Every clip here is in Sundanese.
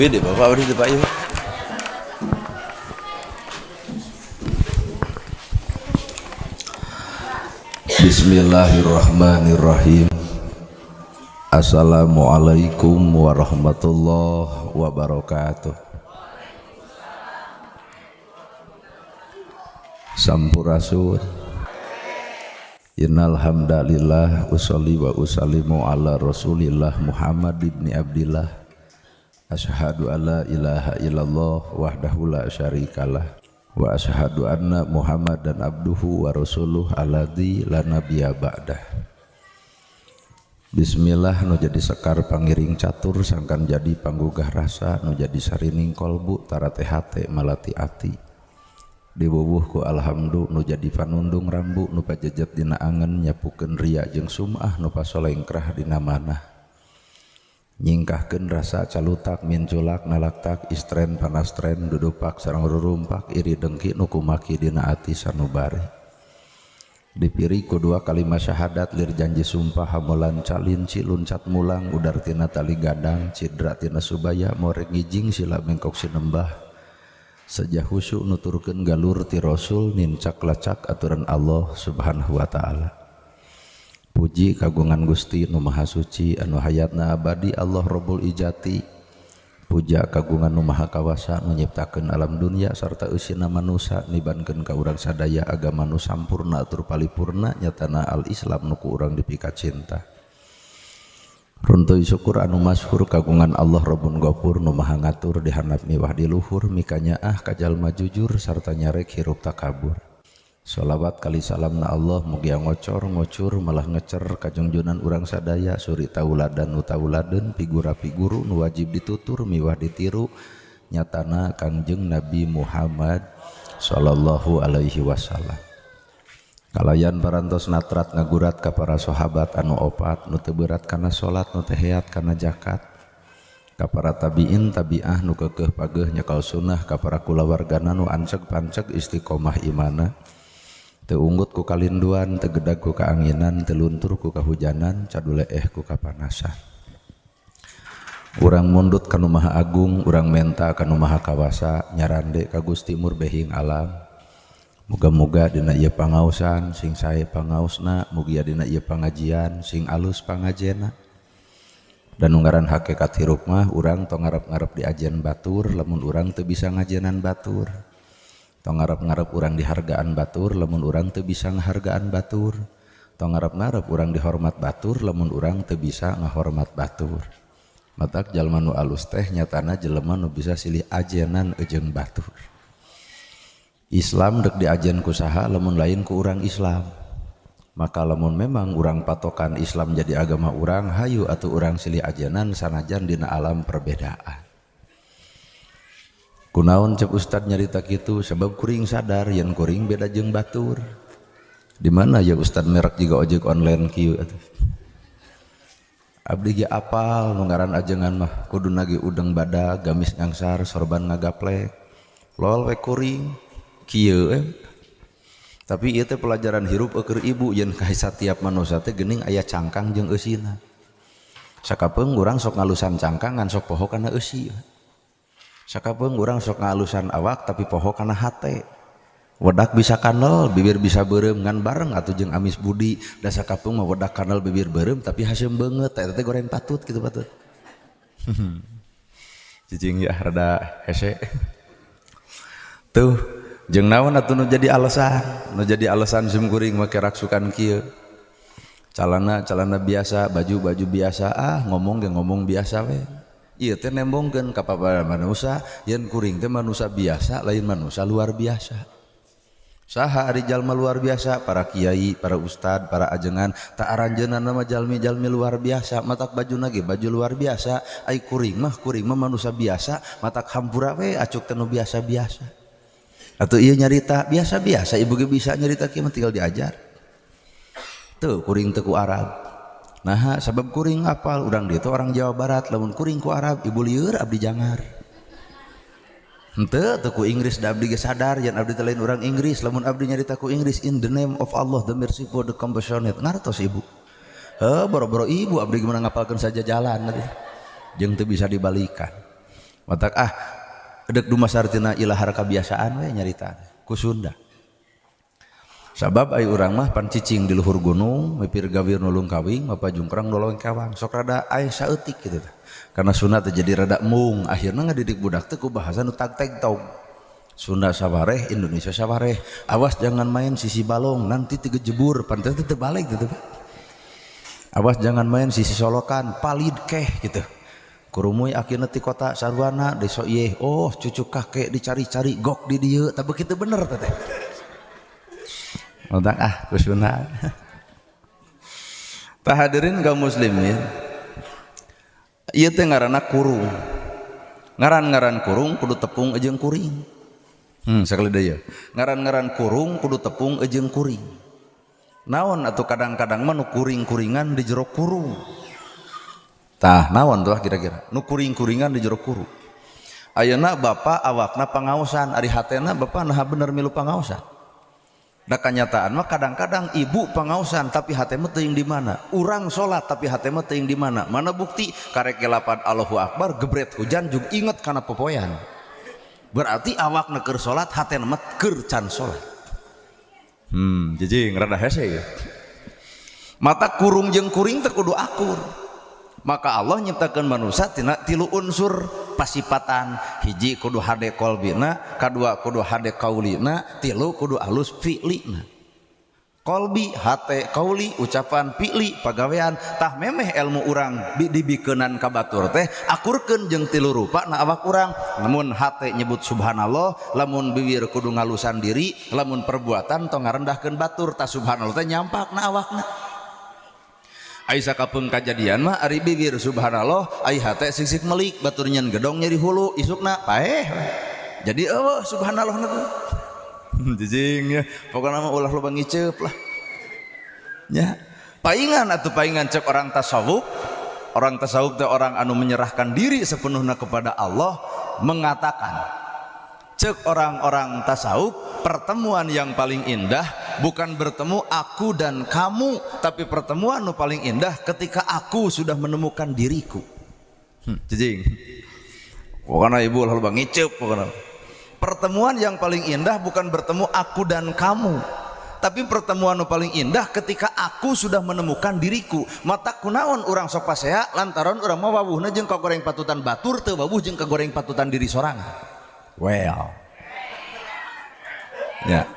Wih deh bapak udah deh pak yuk. Bismillahirrahmanirrahim. Assalamualaikum warahmatullahi wabarakatuh. Sampurasun. Innal hamdalillah usolli wa usallimu ala Rasulillah Muhammad ibni Abdillah. Asyhadu alla ilaha illallah wahdahu la syarikalah wa asyhadu anna Muhammadan abduhu wa rasuluh alladzi la nabiyya ba'dah. Bismillah nu jadi sekar pangiring catur sangkan jadi panggugah rasa nu jadi sarining kolbu tarate hate malati ati. Dibubuh ku alhamdu nu jadi panundung rambu nu pajejet dina angen nyapukeun ria jeung sum'ah nu pasolengkrah dina manah. Nyingkahkeun rasa calutak minculak nalaktak istren panastren dudupak sareng rurumpak iri dengki nu kumaki dina ati sanubari. Dipiri ku dua kalimat syahadat lir janji sumpah hamolan calinci luncat mulang udar tina tali gadang cidra tina subaya morek ngijing sila bengkok sinembah sejah husu nuturkeun galur ti rasul nincak lacak aturan Allah subhanahu wa ta'ala. Puji kagungan Gusti nu Maha Suci anu hayatna abadi Allah Rabbul Ijati. Puja kagungan nu Maha Kawasa nu nyiptakeun alam dunia sarta eusina manusa nibankeun ka urang sadaya agama nu sampurna tur palipurna nyatana al-Islam nu ku urang dipika cinta. Runtuy syukur anu masyhur kagungan Allah Rabbun Ghafur nu Maha ngatur di handap miwah di luhur mikanyaah ka jalma jujur sarta nyarek hirup takabur. Sholawat kali salam na Allah mugia ngocor ngocur malah ngecer kajungjunan urang sadaya suri tauladan nu tauladeun pigura piguru nu wajib ditutur miwah ditiru nyatana Kangjeng Nabi Muhammad sallallahu alaihi wasallam. Kalayan parantos natrat ngagurat ka para sahabat anu opat nu teu berat kana salat nu teu heat kana zakat ka para tabiin tabiah nu keukeuh pageuh nyekal sunnah ka para kulawargana nu anceg panceg istiqomah imana. Teu unggut ku kalinduan, teu gedag ku kaanginan, teu luntur ku kahujanan, caduleeh ku kapanasan. Urang mundut ka Nu Maha Agung, urang menta ka Nu Maha Kawasa, nyarande ka Gusti Murbehing alam. Muga-muga dina ieu pangaosan sing sae pangaosna, mugia dina ieu pangajian sing alus pangajena. Dan ngaran hakikat hirup mah urang tong ngarep-ngarep diajen batur, lamun urang teu bisa ngajenan batur. Tong ngarep-ngarep urang dihargaan batur, lamun urang teu bisa ngahargaan batur. Tong ngarep-ngarep urang dihormat batur, lamun urang teu bisa ngahormat batur. Matak jalma nu alus teh nyatana jelema nu bisa silih ajenan jeung batur. Islam dek diajen ku saha lamun lain ku urang Islam. Maka lamun memang urang patokan Islam jadi agama urang, hayu atuh urang silih ajenan sanajan dina alam perbedaan. Kunaon cep ustad nyarita kitu sebab kuring sadar yen kuring beda jeung batur. Di mana ya ustad merek juga ojek online kieu atuh. Abdi ge apal nu ngaran ajengan mah kuduna ge udeng badag, gamis ngangsar, sorban ngagaplek. Lol we kuring kieu eh. Tapi ieu teh pelajaran hirup eueur ibu yen ka satiap manusia teh geuning aya cangkang jeung eusina. Sakapeung urang sok ngalusan cangkang ngan sok poho kana eusi. Sakapeung urang sok ngalusan awak tapi poho kana hate. Wedak bisa kanel, bibir bisa beureum ngan bareng atuh jeung amis budi. Da sakapeung mah wedak kanel bibir beureum tapi haseum beungeut eta teh goreng patut kitu patut. Cicing ya rada hese. Tuh jeung naon atuh nu jadi alasan? Nu jadi alasan sim kuring make raksukan kieu. Calana calana biasa, baju-baju biasa, ah ngomong ge ngomong biasa we. Ieu teh nembongkeun ka para manusia yen kuring teh manusia biasa lain manusia luar biasa. Saha ari jalma luar biasa? Para kiai, para ustad, para ajengan, tak aranjeunna mah jalmi-jalmi luar biasa, matak bajuna ge baju luar biasa. Ai kuring mah manusia biasa, matak hampura we acuk teh nu biasa-biasa. Atuh ieu nyarita biasa-biasa, ibu ge bisa nyarita kieu mah tinggal diajar. Tuh kuring teu ku Arab. Nah, sabab kuring apal urang dieu teh orang Jawa Barat, lamun kuring ku Arab ibu lieur abdi jangar. Henteu teu ku Inggris da abdi ge sadar yen abdi teh lain urang Inggris, lamun abdi nyarita ku Inggris in the name of Allah the merciful the compassionate, ngartos ibu. Heuh boro-boro ibu abdi gimana ngapalkeun saja jalan jeung teu bisa dibalikan. Matak ah dek dumasar tina ilahar kabiasaan we nyarita ku Sunda. Sabab ai urang mah pan cicing di luhur gunung, mipir gawir nulung kawing, mapa jungkrang nolong kawang. Sok rada aya saeutik kitu tah. Karena Sunda teh jadi rada mung, akhirna ngadidik budak teh ku bahasa nu tag teg tog. Sunda sawareh, Indonesia sawareh. Awas jangan main sisi balong, nanti jebur, pantes teh balik gitu Pak. Awas jangan main sisi solokan, palid keh gitu. Kurumuy akhirnya ti kota sarwana desa ieu, oh cucu kakek dicari-cari gok di dieu, tah begitu bener teh. Otak ah kusuna. Tah hadirin kaum muslimin. Ieu teh ngaranna kurung. Ngaran-ngaran kurung kudu tepung jeung kuring. Sekali deui ya. Ngaran-ngaran kurung kudu tepung jeung kuring. Naon atuh kadang-kadang mah nu kuring-kuringan di jero kurung. Tah naon tuh kira-kira? Nu kuring-kuringan di jero kurung. Ayeuna bapak awakna pangaosan, ari hatena bapak naha bener milu pangaosan. Da kanyataan mah kadang-kadang ibu pangaosan tapi hate mah teuing di mana. Urang salat tapi hate mah teuing di mana. Mana bukti karek lapan Allahu Akbar gebret hujan juga inget kana popoyan. Berarti awakna keur salat hatena mah keur can salat. Jijing rada hese ya. Mata kurung jeung kuring teh kudu akur. Maka Allah nyiptakeun manusia tina tilu unsur pasipatan. Hiji kudu hade kolbina, kadua kudu hade kaulina, tilu kudu alus fi'lina. Kolbi hate kauli ucapan fi'li pagawean. Tah memeh ilmu urang dibikeunan ka batur teh akurkeun jeung tilu rupa na awak urang. Lamun hate nyebut subhanallah, lamun bibir kudu ngalusan diri, lamun perbuatan tong ngarendahkeun batur. Tah subhanallah teh nyampak na awakna. Aisyah kapeung kajadian mah ari bibir subhanallah, ai hate sisik melik batur nyen gedong nyeri hulu isukna paeh. Jadi eueuh subhanallah na tuh. Jijing ya, pokokna mah ulah loba ngiceup lah. Ya, paingan atuh paingan cek orang tasawuf. Orang tasawuf teh orang anu menyerahkan diri sepenuhnya kepada Allah, mengatakan cek orang-orang tasawuf, pertemuan yang paling indah bukan bertemu aku dan kamu, tapi pertemuan nu paling indah ketika aku sudah menemukan diriku. Jijing. Pokoknya ibu lalu bang ngiceup pokoknya. Pertemuan yang paling indah bukan bertemu aku dan kamu, tapi pertemuan nu paling indah ketika aku sudah menemukan diriku. Mata kunaon urang sok pasea lantaran urang mah wawuhna jeung kagoreng patutan batur teu wawuh jeung kagoreng patutan diri sorangan. Well. Ya.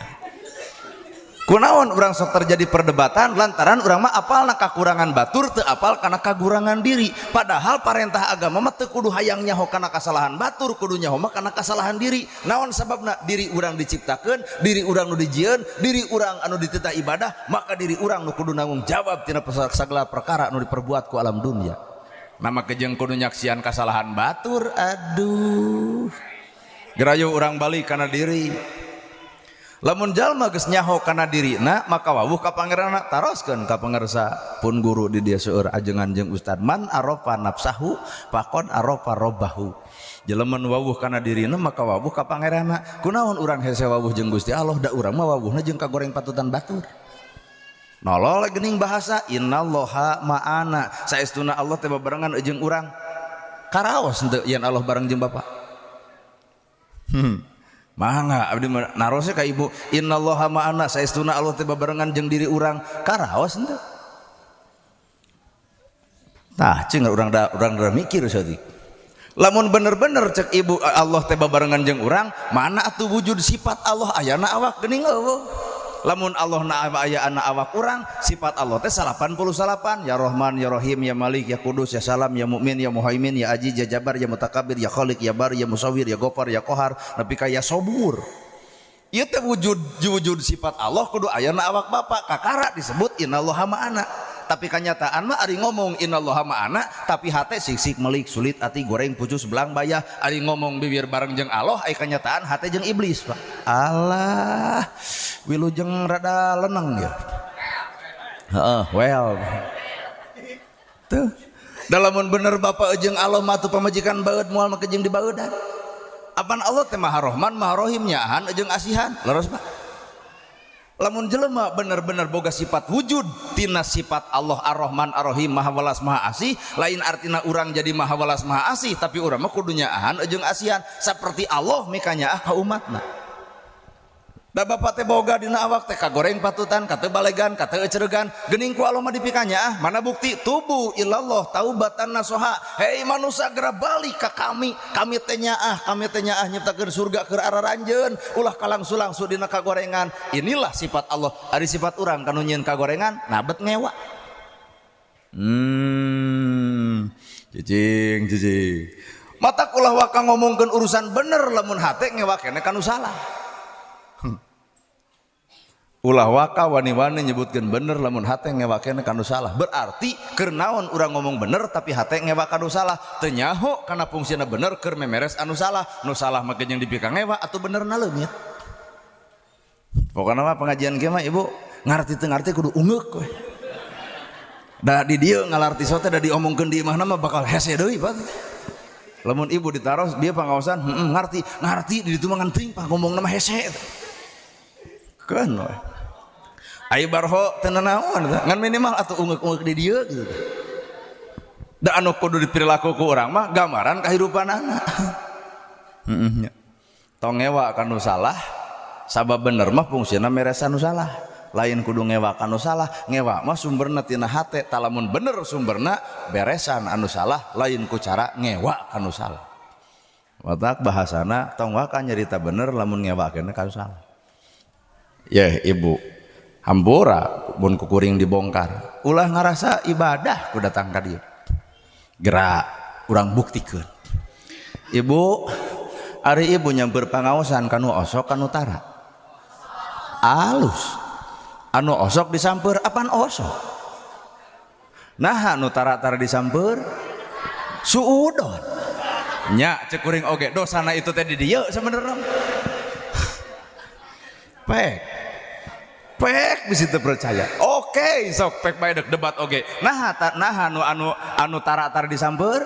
Kunaon urang sok terjadi perdebatan lantaran urang mah apalna kakurangan batur teu apal kana kagurangan diri. Padahal parentah agama mah teu kudu hayang nyaho kana kasalahan batur, kudu nyaho mah kana kasalahan diri. Naon sababna? Diri urang diciptakeun, diri urang nu dijieun, diri urang anu dititah ibadah, maka diri urang nu kudu nanggung jawab tina sagala perkara nu diperbuat ku alam dunia. Nama kejeng kudu nyaksian kasalahan batur, aduh. Gerayu urang balik kana diri. Lamun jalma geus nyaho kana dirina maka wawuh ka pangeranna. Taroskeun ka pangersa pun guru di dia seueur ajengan jeung ustad, man arafa nafsahu faqad arafa rabbahu. Jelema nu wawuh kana dirina maka wawuh ka pangeranna. Kunaon urang hese wawuh jeung Gusti Allah, da urang mah wawuhna jeung kagoreng patutan batur. Nolol geuning bahasa innallaha ma'ana, saestuna Allah teh babarengan jeung urang. Karaos henteu yen Allah bareng jeung bapak? Mangga abdi narosnya ka ibu, innallaha ma'ana, saestuna Allah teh babarengan jeung diri urang, karaos henteu? Tah cing urang da urang da mikir saeutik. Lamun bener-bener cek ibu Allah teh babarengan jeung urang, mana atuh wujud sifat Allah ayana awak geuning eueuh. Lamun Allah na aya ana awak urang, sifat Allah teh 89, ya Rahman, ya Rahim, ya Malik, ya Kudus, ya Salam, ya Mukmin, ya Muhaimin, ya Aziz, ya Jabar, ya Mutakabir, ya Khalik, ya Bar, ya Musawir, ya Gofar, ya Kohar, nepi ka ya Sobur. Ieu teh wujud wujud sifat Allah kudu aya na awak bapak, kakara disebut innallaha ma'ana. Tapi kenyataan mah ari ngomong innallaha ma'ana tapi hate sik-sik melik sulit ati goreng pucus belang bayah. Ari ngomong bibir bareng jeung Allah, ai kenyataan hate jeung iblis Pak. Allah wilujeng rada leneng ya. Heeh, well. Tuh. Dalamun bener bapak jeung Allah mah atuh pamajikan baeud moal make jeung dibaeudan. Apan Allah teh Maha Rahman, Maha Rahim, nyaahan jeung asihan. Leres Pak. Lamun jelema bener-bener boga sifat wujud tina sifat Allah Ar-Rahman Ar-Rahim, Maha Welas Maha Asih, lain artina urang jadi Maha Welas Maha Asih, tapi urang mah kudu nyaahan jeung asihan seperti Allah mikanyaah ka umatna. Da bapak teh boga dina awak teh kagoreng patutan, kate balegan, kate eceregan, geuning ku Allah mah dipikanyaah. Mana bukti? Tubu ilallah taubatan nasoha. Hei manusia, geura balik ka kami, kami teh nyaah, kami teh nyaah nyiptakeun surga keur araranjeun, ulah kalangsu-langsu dina kagorengan. Inilah sifat Allah. Ari sifat urang kanu nyieun kagorengan, nabet ngewa. Cicing, cicing. Matak ulah waka ngomongkeun urusan bener lamun hate ngewa keneh kanu salah. Ulah waka wani-wani nyebutkeun bener lamun hate ngewa keneh kanu salah. Berarti keur naon urang ngomong bener tapi hate ngewa kanu salah? Teu nyaho kana fungsina bener keur memeres anu salah. Nu salah mah jeung dipika ngewa atau bener na leungit. Pokokna mah pengajian kieu mah ibu ngarti teu ngarti kudu ungeuk we. Da di dieu ngalarti sote, da diomongkeun di imahna mah bakal hese deui, Pak. Lamun ibu ditaros dia pangaosan, heeh, ngarti, ngarti di ditu mah ngan teuing, Pak, ngomongna mah hese. Keun we. Ai barho teu nanaon ngan minimal atuh ungeuk-ungeuk di dieu gitu. Da anu kudu diperilaku ku urang mah gambaran kahirupanana. Heeh nya. Tong ngewa kanu salah, sabab bener mah fungsina meresan nu salah. Lain kudu ngewa kanu salah, ngewa mah sumberna tina hate, talamun bener sumberna beresan anu salah, lain ku cara ngewa kanu salah. Watak bahasana tong waka nyerita bener lamun ngewa keneh kanu salah. Ya ibu, hampura mun kukuring dibongkar. Ulah ngarasa ibadah ku datang ka dieu. Gerak urang buktikeun. Ibu, ari ibu nyamper pangaosan kanu osok kanu tara? Alus. Anu osok disamper apaan osok? Nah, anu tara-tara disamper suudon. Nya cek kuring oge dosana itu teh di dieu sebenarnya. Pek. Pek bisa teu percaya. Oke, sok pek bae dek debat oge. Nah, nah anu anu anu tara-tara disamper.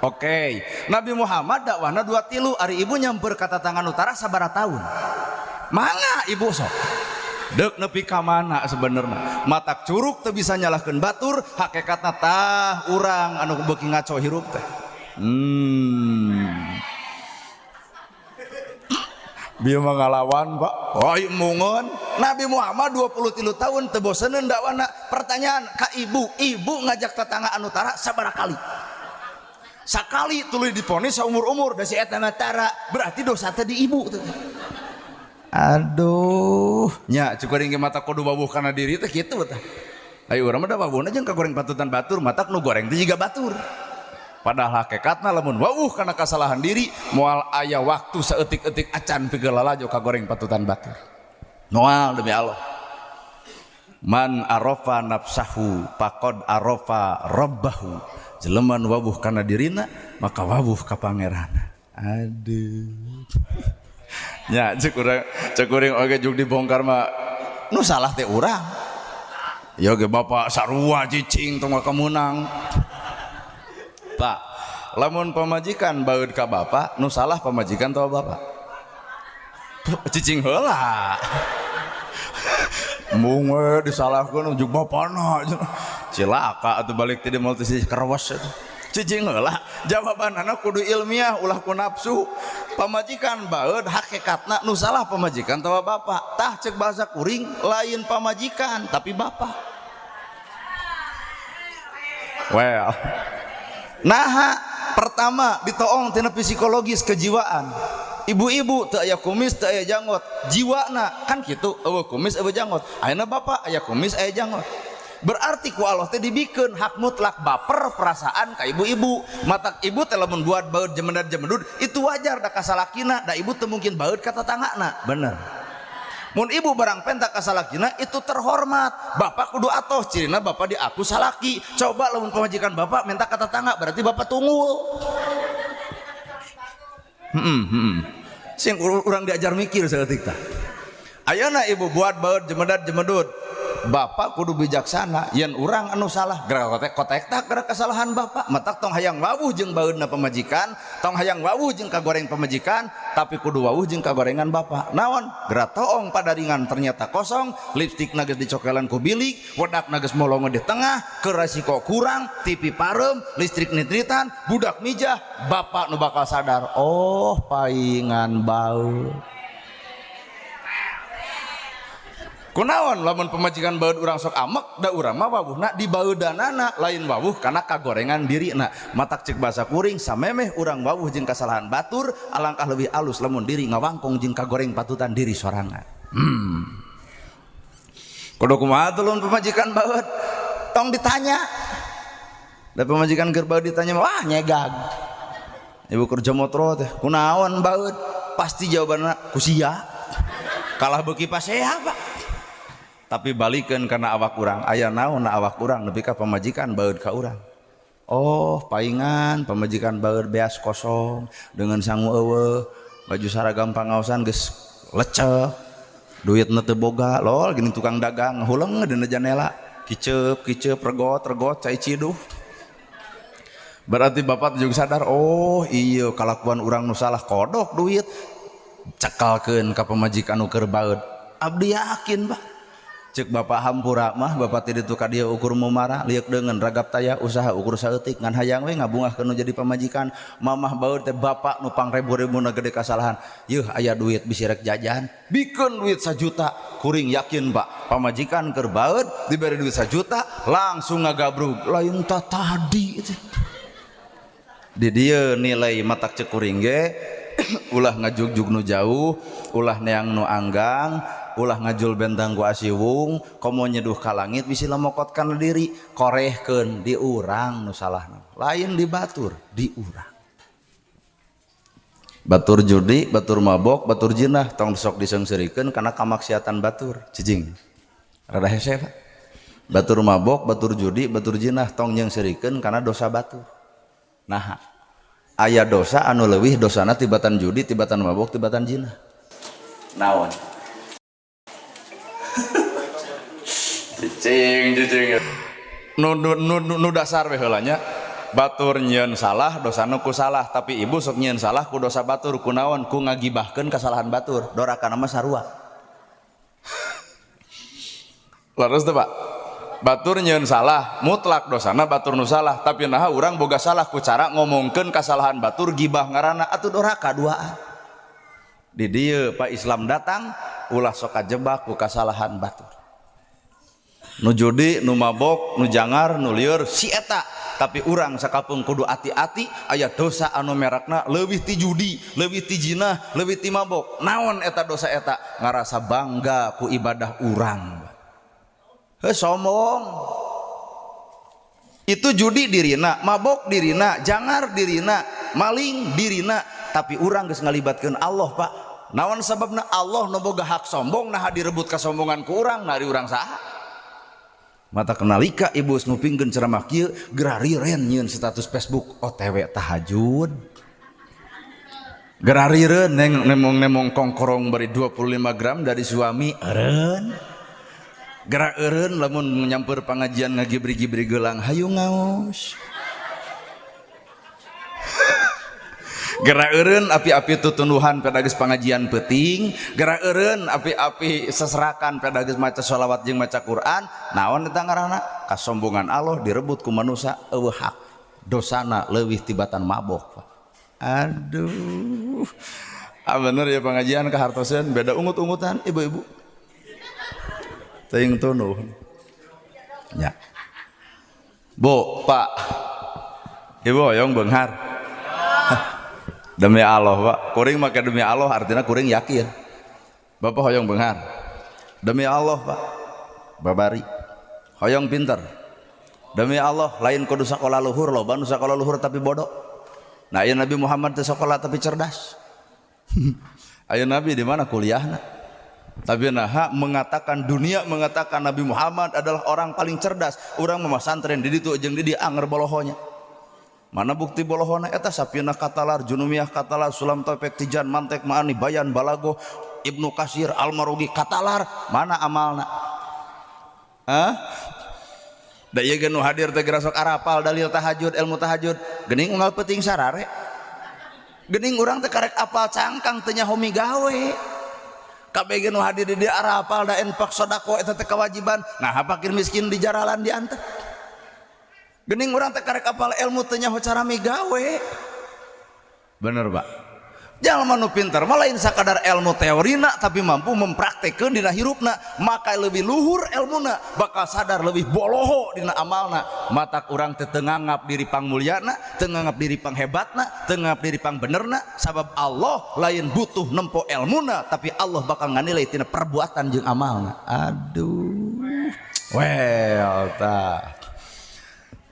Oke, Nabi Muhammad dakwahna 23, ari ibu nyamper ka tatangga utara sabaraha tahun? Mangga ibu sok. Dek nepi ka mana sebenarnya? Matak curug teu bisa nyalahkeun batur, hakikatna tah urang anu beuki ngaco hirup teh. Bieu mah ngalawan, Pak. Oh, mungun. Nabi Muhammad 23 tahun teu boseneun dakwana. Pertanyaan ka ibu, ibu ngajak tetangga anu tara sabaraha kali? Sakali tuluy diponis saumur-umur da si eta mah tara, berarti dosa teh di ibu teh. Aduh, nya cek kuring ge mata kudu wawuh kana diri teh kitu tah. Ayo urang mah da wawuhna jeung kagoreng patutan batur, matak nu goreng teh jiga batur. Padahal hakikatna lamun wawuh kana kasalahan diri, moal aya waktu saeutik-eutik acan pikeun lalajo kagoreng patutan batur. Moal, demi Allah. Man arafa nafsahu faqad arafa rabbahu. Jelema nu wawuh kana dirina maka wawuh ka pangeranna. Aduh. Ya cek urang, cek kuring oge juk dibongkar mah nu salah teh urang. Ya ge bapak sarua cicing tong kameunang. Pak, lamun pamajikan baeud ka bapak, nu salah pamajikan atawa bapak? Cicing heula. Mung we disalahkeun juk bapana. Cilaka atuh balik ti moal teh kerewas atuh. Cicing heula, jawabanana kudu ilmiah, ulah ku nafsu. Pamajikan baeud, hakikatna nu salah pamajikan atawa bapak? Tah cek bahasa kuring lain pamajikan tapi bapak. Well, nah pertama ditoong tina psikologis kejiwaan. Ibu-ibu teu aya kumis, teu aya janggot, jiwana kan kitu, euweuh kumis euweuh janggot. Ayeuna bapak aya kumis aya janggot. Berarti ku Allah teh dibikeun hak mutlak baper perasaan ka ibu-ibu. Matak ibu teh lamun buat baeud jemendad jemendud itu wajar, da kasalakina, da ibu teu mungkin baeud ka tatanggana, bener. Mun ibu barang penta ka salakina itu terhormat. Bapak kudu atoh, cirina bapak diaku salaki. Coba lamun pamajikan bapak minta ka tetangga, berarti bapak tunggul. Sing urang diajar mikir saeutik tah. Ayeuna ibu buat baeud jemedad jemedud. Bapak kudu bijaksana yen urang anu salah gerak kotek tak gerak kesalahan bapak matak tong hayang wawuh jeung baeudna pamajikan, tong hayang wawuh jeung kagoreng pamajikan, tapi kudu wawuh jeung kagorengan bapak. Naon gerak toong padaringan ternyata kosong, lipstik geus dicokelan ku bilik, wedak geus molongo di tengah, keur resiko kurang, TV pareum, listrik nit-nitan, budak mijah, bapak nu bakal sadar, oh paingan bau. Kunaon lamun pemajikan baeud urang sok amek da urang mah wawuhna di baeudanana lain wawuh kana kagorengan dirina. Matak cek bahasa kuring samemeh urang wawuh jeung kasalahan batur alangkah leuwih alus lamun diri ngawangkong jeung kagoreng patutan diri sorangan. Kudu kumaha tuh lamun pemajikan baeud tong ditanya. Da pemajikan keur baeud ditanya wah nyegag. Ibu kerja motro teh kunaon baeud pasti jawabanna ku sia. Kalah beuki pasea Pak. Tapi balikeun kana awak urang aya naon na awak urang nepi ka pamajikan baeud ka urang. Oh paingan pamajikan baeud beas kosong dengan sangu eueuh baju saragam pangaosan geus lecek duitna teu boga lol gini tukang dagang huleng dina janela kiceup kiceup regot regot cai ciduh. Berarti bapak juga sadar oh iya kalakuan urang nu salah kodok duit cekalkeun ka pamajikan nu keur baeud. Abdi yakin Pak cek bapak hampura mah bapak tidak tuh dia ukur mumara liuk dengan ragap taya usaha ukur saeutik ngan hayang we ngabungah nu jadi pamajikan mamah baur teh bapak nu pangrebu-rebu na gede kasalahan yeuh aya duit bisi rek jajan bikeun duit 1 juta kuring yakin Pak pamajikan keur baeud dibere duit 1 juta langsung ngagabrug lain ta tadi di dieu nilai matak cek kuring ge ulah ngajugjug nu jauh ulah neang nu anggang ulah ngajul bentang ku asiwung komo nyeduh ka langit bisi lamokot kana diri korehkeun di urang nu salahna lain di batur di urang. Batur judi batur mabok batur jinah tong sok diseungseurikeun kana kamaksiatan batur cicing rada hese Pak. Batur mabok batur judi batur jinah tong nyeungseurikeun kana dosa batur. Nah aya dosa anu leuwih dosana tibatan judi tibatan mabok tibatan jinah naon. Cicing cicing nu nu nu, nu dasar we heula nya batur nyieun salah dosana ku salah tapi ibu sok nyieun salah ku dosa batur kunaon ku ngagibahkeun kasalahan batur dorakana mah sarua. Leres teu Pak batur nyieun salah mutlak dosana batur nu salah tapi naha urang boga salah ku cara ngomongkeun kasalahan batur gibah ngaranna atuh doraka duaan. Di dieu Pak Islam datang ulah sok kajebak ku kasalahan batur. Nu judi, nu mabok, nu jangar, nu lieur si eta tapi urang sakapeung kudu ati-ati aya dosa anu merakna leuwih ti judi, leuwih ti jinah, leuwih ti mabok. Naon eta dosa eta? Ngarasa bangga ku ibadah urang. Heuh sombong. Itu judi dirina, mabok dirina, jangar dirina, maling dirina, tapi urang geus ngalibatkeun Allah Pak. Naon sababna Allah nu boga hak sombong nah direbut kasombongan ku urang, nah di urang saha? Mata kenalika ibu ngupingkeun ceramah kieu gerariren nyieun status Facebook OTW tahajud. Gerariren nemong-nemong kongkorong bari 25 gram dari suami eureun. Gerak eureun lamun nyamper pangajian ngagibri-gibri gelang hayu ngaos. Gerak eureun api-api tutunduhan pedageus pangajian peuting, gerak eureun api-api seserakan pedageus maca sholawat jeung maca Quran, naon eta ngaranna? Kasombongan Allah direbut ku manusa eueuh hak. Dosana leuwih tibatan mabok. Aduh. Ah bener ya pengajian kahartoseun beda ungut-ungutan ibu-ibu. Teuing tunduh. Ya. Bu, Pak. Ibu hoyong beunghar. Demi Allah Pak, kuring make demi Allah artinya kuring yakin. Bapak hoyong beunghar. Demi Allah Pak. Babari. Hoyong pinter. Demi Allah lain kudu sakola luhur loba nu sakola luhur tapi bodoh. Nah aya Nabi Muhammad teu sakola tapi cerdas. Aya Nabi di mana kuliahna? Tapi naha mengatakan dunia mengatakan Nabi Muhammad adalah orang paling cerdas. Urang mah masantren di ditu jeung di dieu anger bolohonya. Mana bukti bolohona eta sapina katalar, junumiyah katalar, sulam topek tijan, mantek maani, bayan balago, Ibnu Kasir, Almarugi katalar, mana amalna? Hah? Da ieu ge nu hadir teh geura sok arapal dalil tahajud, ilmu tahajud. Geuning unggal peuting sarare. Geuning urang teh karek apal cangkang teu nyaho migawe. Kabeh ge nu hadir di dieu arapal da infak sedekah eta teh kewajiban. Nah, fakir miskin di jaralan diantar. Geuning urang teh karek apal ilmu teu nyaho cara migawe. Bener, Pak. Jalma nu pinter mah lain sakadar ilmu teorina, tapi mampu mempraktekkeun dina hirupna, maka lebih luhur ilmuna, bakal sadar lebih boloho dina amalna. Matak urang teh teu nganggap diri pangmulyana, teu nganggap diri panghebatna, teu nganggap diri pangbenerna, sabab Allah lain butuh nempo ilmuna, tapi Allah bakal nganilai tina perbuatan jeung amalna. Aduh, well tah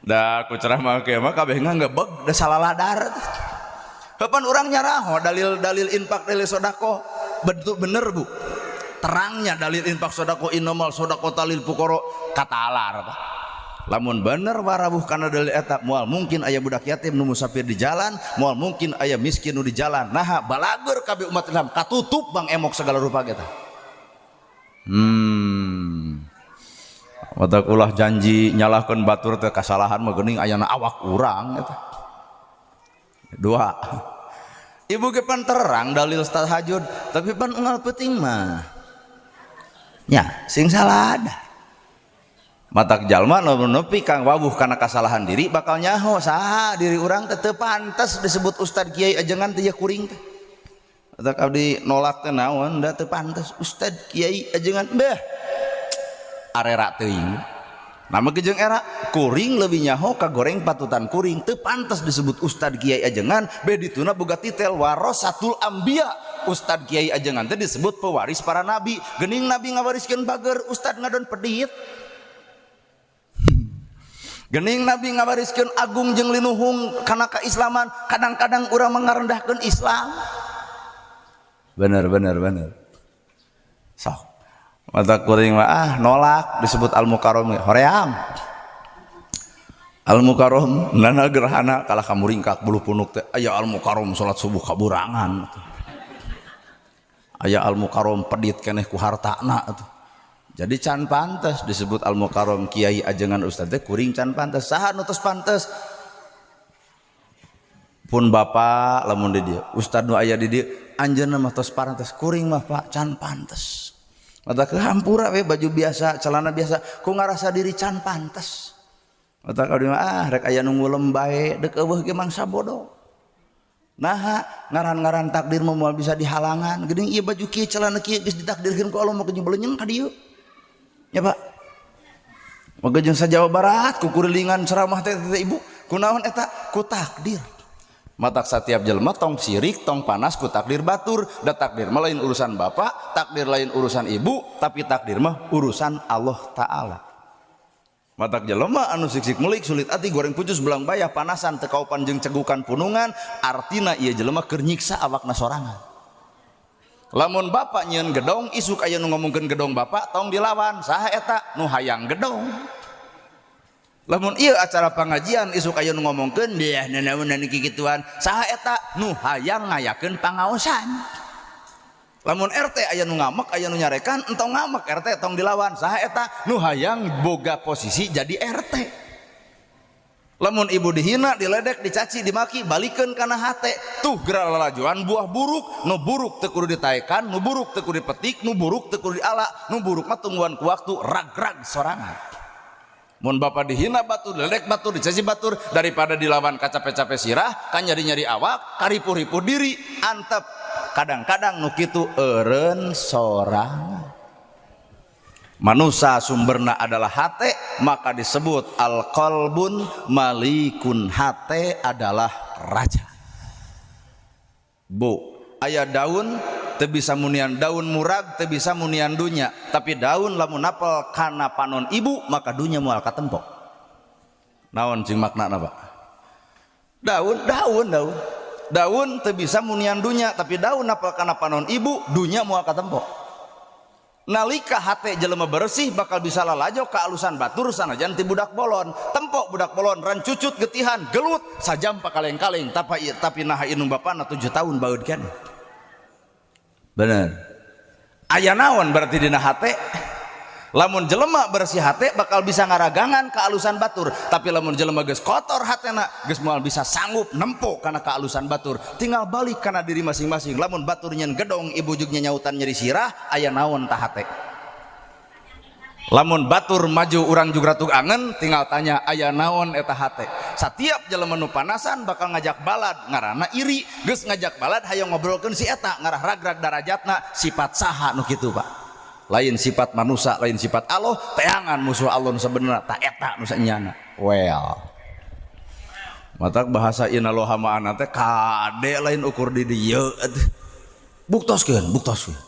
da ku ceramah kieu mah kabeh ngangebeg da salaladar. Kapan orang nyaraho dalil-dalil infak, dalil sodako, bentuk bener, Bu, terangnya dalil infak sodako, innamal sodako talil pukoro katalar, Pak. Lamun bener warawuh kana dalil eta, moal mungkin aya budak yatim nu musafir di jalan, moal mungkin aya miskin nu di jalan. Nah, balagur kabeh umat Islam katutup bang emok segala rupa kita. Matak ulah janji nyalahkeun batur teh, kasalahan mah geuning ayana awak urang eta. Dua, ibu ge pan terang dalil tahajud, tapi pan unggal peuting mah nya sing salah ada. Matak jalma nu nepi kang wawuh kana kasalahan diri bakal nyaho saha diri urang teh teu pantes disebut ustad, kiai, ajengan teh, kuring teh. Matak abdi nolak teh naon da teu pantes ustad, kiai, ajengan, beh arera teuing. Nama kejeng era kuring lebih nyaho ka goreng patutan kuring teu pantes disebut ustad, kiai, ajengan, beh dituna boga titel warasatul anbiya. Ustad, kiai, ajengan teh disebut pewaris para nabi. Geuning nabi ngawariskeun bager, ustad ngadon pedit. Gening nabi ngawariskeun agung jeung linuhung kana keislaman, kadang-kadang urang mengarendahkeun Islam. Bener, bener, bener. Sok mata kuring mah ah nolak disebut al mukarrom, hoream al mukarrom nana gerhana kalah kamuringkak bulu punuk teh. Aya al mukarrom salat subuh kaburangan, aya al mukarrom pedit keneh ku hartana atuh. Jadi can pantes disebut al mukarrom, kiai, ajengan, ustad teh kuring can pantes. Saha nu tos pantes? Pun bapak lamun di dieu, ustad nu aya di dieu, anjeunna mah tos pantes. Kuring mah, Pak, can pantes. Mata ke hampura we, baju biasa, celana biasa, ku ngarasa diri can pantes. Mata abdi mah ah rek aya nu ngulem bae, deuk eueuh ge mangsa bodoh. Nah, ngaran-ngaran takdir mah moal bisa dihalangan. Geuning ieu baju kieu, celana kieu geus ditakdirkeun ku Allah mah jeung belenyeng ka dieu. Ya, Pak. Maka jeung sa-Jawa Barat kukurilingan ceramah teh teh ibu, kunaon eta? Ku takdir. Matak setiap jelema tong sirik, tong panas ku takdir batur. Da takdir mah lain urusan bapak, takdir lain urusan ibu, tapi takdir mah urusan Allah Ta'ala. Matak jelema anu sik-sik melik, sulit ati, goreng pucus, belang bayah, panasan, teu kaupan jeung cegukan punungan, artina ieu jelema keur nyiksa awakna sorangan. Lamun bapak nyieun gedong, isuk aya nu ngomongkeun gedong bapak, tong dilawan. Saha eta? Nu hayang gedong. Lamun ieu acara pengajian, isuk aya nu ngomongkeun dia nanaonan kikituan, saha eta? Nu hayang ngayakeun pangaosan. Lamun RT aya nu ngamek, aya nu nyarekan, entong ngamek RT, tong dilawan. Saha eta? Nu hayang boga posisi jadi RT. Lamun ibu dihina, diledek, dicaci, dimaki, balikeun kana hate. Tuh geura lalajoan buah buruk. Nu buruk teu kudu ditaekan, nu buruk teu kudu dipetik, nu buruk teu kudu diala, nu buruk mah tungguan ku waktu rag-rag sorangan. Mun bapak dihina batur, diledek batur, dicaci batur, daripada dilawan kacape-cape sirah, kan nyari-nyari awak, karipuh-ripuh diri, antep. Kadang-kadang nu kitu eureun sorangan. Manusia sumberna adalah hate, maka disebut al-qalbun malikun, hate adalah raja. Bu, aya daun teu bisa munian, daun murag teu bisa munian dunya, tapi daun lamun napel kana panon ibu maka dunya moal katempo. Naon cing maknana, Pak? Daun, daun, daun. Daun teu bisa munian dunya, tapi daun napel kana panon ibu, dunya moal katempo. Nalika hate jelema bersih bakal bisa lalajo kealusan batur sanajan ti budak bolon. Tempok budak bolon rancucut, getihan, gelut sajam pakaleng-kaleng, tapi naha indung bapana 7 tahun baeud keneh. Bener. Aya naon berarti dina hate? Lamun jelema bersih hate bakal bisa ngaragangan kealusan batur, tapi lamun jelema geus kotor hatena geus moal bisa sanggup nempo kana kealusan batur. Tinggal balik kana diri masing-masing. Lamun batur nyen gedong ibu jeung nyautan nyeri sirah, aya naon tah hate. Lamun batur maju urang juga ratug angen, tinggal tanya aya naon eta hate. Satiap jelema nu panasan bakal ngajak balad ngaranna iri, geus ngajak balad hayang ngobrolkeun si eta ngarah ragrag darajatna, sifat saha nu kitu Pak. Lain sifat manusia, lain sifat Allah, teangan musuh Allah nu sabenerna ta eta nu sanyana. Well, matak bahasa inalloha ma'ana teh kade lain ukur di dieu atuh. Buktoskeun, buktoskeun.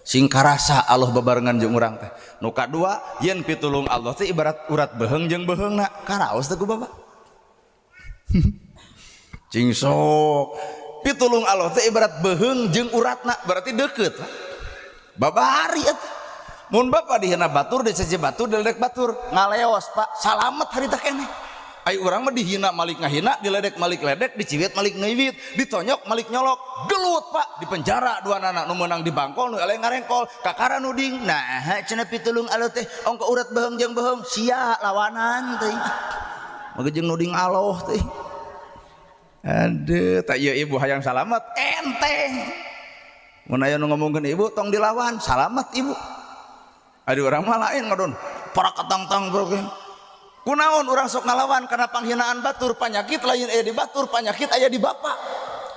Sing karasa Allah babarengan jeung urang teh. Nu kadua, yen pitulung Allah teh ibarat urat beheung jeung beheungna, karaos teh ku bapak. Cing sok. Pitulung Allah teh ibarat beheung jeung uratna, berarti deukeut. Babari atuh. Mun bapak dihina batur, dicece batur, diledek batur, ngaleos Pak, salamet harita keneh. Ai urang mah dihina malik ngahina, diledek malik ledek, diciwit malik ngeiwit, ditonyok malik nyolok, gelut Pak, di penjara dua anak nu meunang di bangkol, nu eleh ngarengkol, kakara nuding. Nah, cenah pitulung Allah teh ongko urat beheung jeung beheung, sia lawanan teh. Mah jeung nuding Allah teh. Aduh, tak ieu ibu hayang salamet, enteng. Mun aya nu ngomongkeun ibu tong dilawan, salamet ibu. Aduh orang mah lain ngadon para ketang-tang bro. Kunaon urang sok ngalawan karena panghinaan batur, panyakit lain aya di batur, panyakit aya di bapak.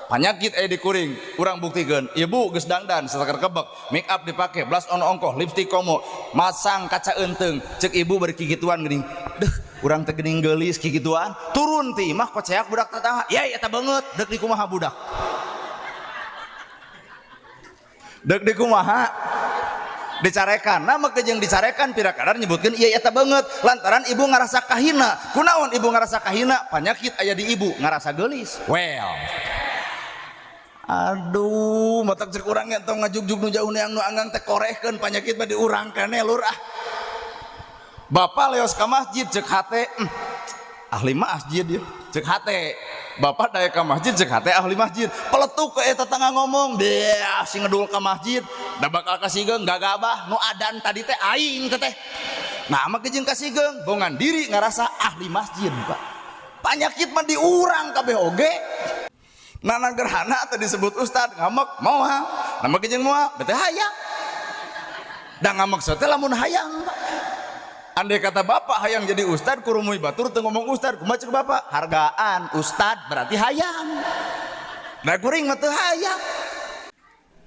Panyakit aya di kuring, urang buktikeun. Ibu geus dangdan sasaker kebek, make up dipake, blush on ongkoh, lipstick komo, masang kaca eunteung, cek ibu bari kikituan geuning. Deuh, urang teh geuning geulis kikituan, turun ti imah koceak budak tetangga. Yai eta beungeut, deuk di kumaha budak. Deuk di kumaha? Dicarekan, nama kejeng dicarekan pira kadar nyebutkeun ieu eta beungeut lantaran ibu ngarasa kahina. Kunaon ibu ngarasa kahina? Panyakit aya di ibu, ngarasa geulis. Well. Aduh, matak cek urang ge tong ngajugjug nu jauh neang nu anggang teh korehkeun panyakit mah di urang keneh lur ah. Bapak leos ka masjid cek hate, ahli masjid ieu. Cek hate. Bapak daek ka masjid cek hate ahli masjid. Peletuk ke eta tetangga ngomong, dia si ngedul ka masjid, da bakal kasigeung gagabah nu adan tadi teh aing teh. Nah, mah jeung kasigeung bongan diri ngarasa ahli masjid, Pak. Panyakit mah di urang kabeh oge. Nana gerhana teh disebut ustad ngamek moal. Nama jeung moal bete hayang. Da ngamek teh lamun hayang, Pak. Andai kata bapak hayang jadi ustad kurumui batur teu ngomong ustad, kumaha cek bapak? Hargaan ustad berarti hayang. Da kuring mah teu hayang.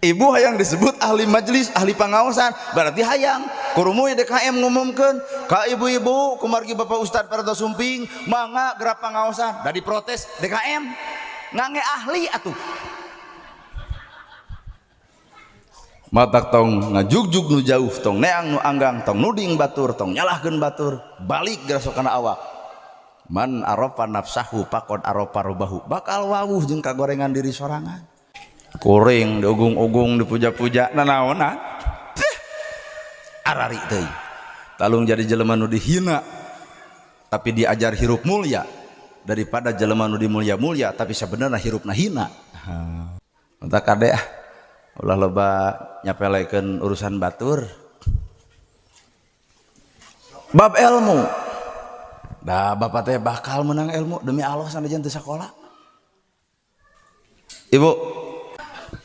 Ibu hayang disebut ahli majelis, ahli pangaosan, berarti hayang. Kurumui DKM ngumumkeun ka ibu-ibu kumargi bapak ustad Parto Sumping mangga gerak pangaosan. Da diprotes DKM ngange ahli atuh. Matak tong ngajugjug nu jauh, tong neang nu anggang, tong nuding batur, tong nyalahkeun batur, balik gerasok kana awak. Man arafa nafsahu faqad arafa rabbahu, bakal wawuh jeung kagorengan diri sorangan. Kuring diugung-ugung dipuja-puja nanaonan. Arari teuing. Talung jadi jelema nu dihina tapi diajar hirup mulia daripada jelema nu dimulia-mulia tapi sebenarnya hirupna hina. Mata kade ah. Ulah loba nyapelekeun urusan batur. Bab ilmu. Da bapak teh bakal menang ilmu demi Allah sanajan teu sakola. Ibu.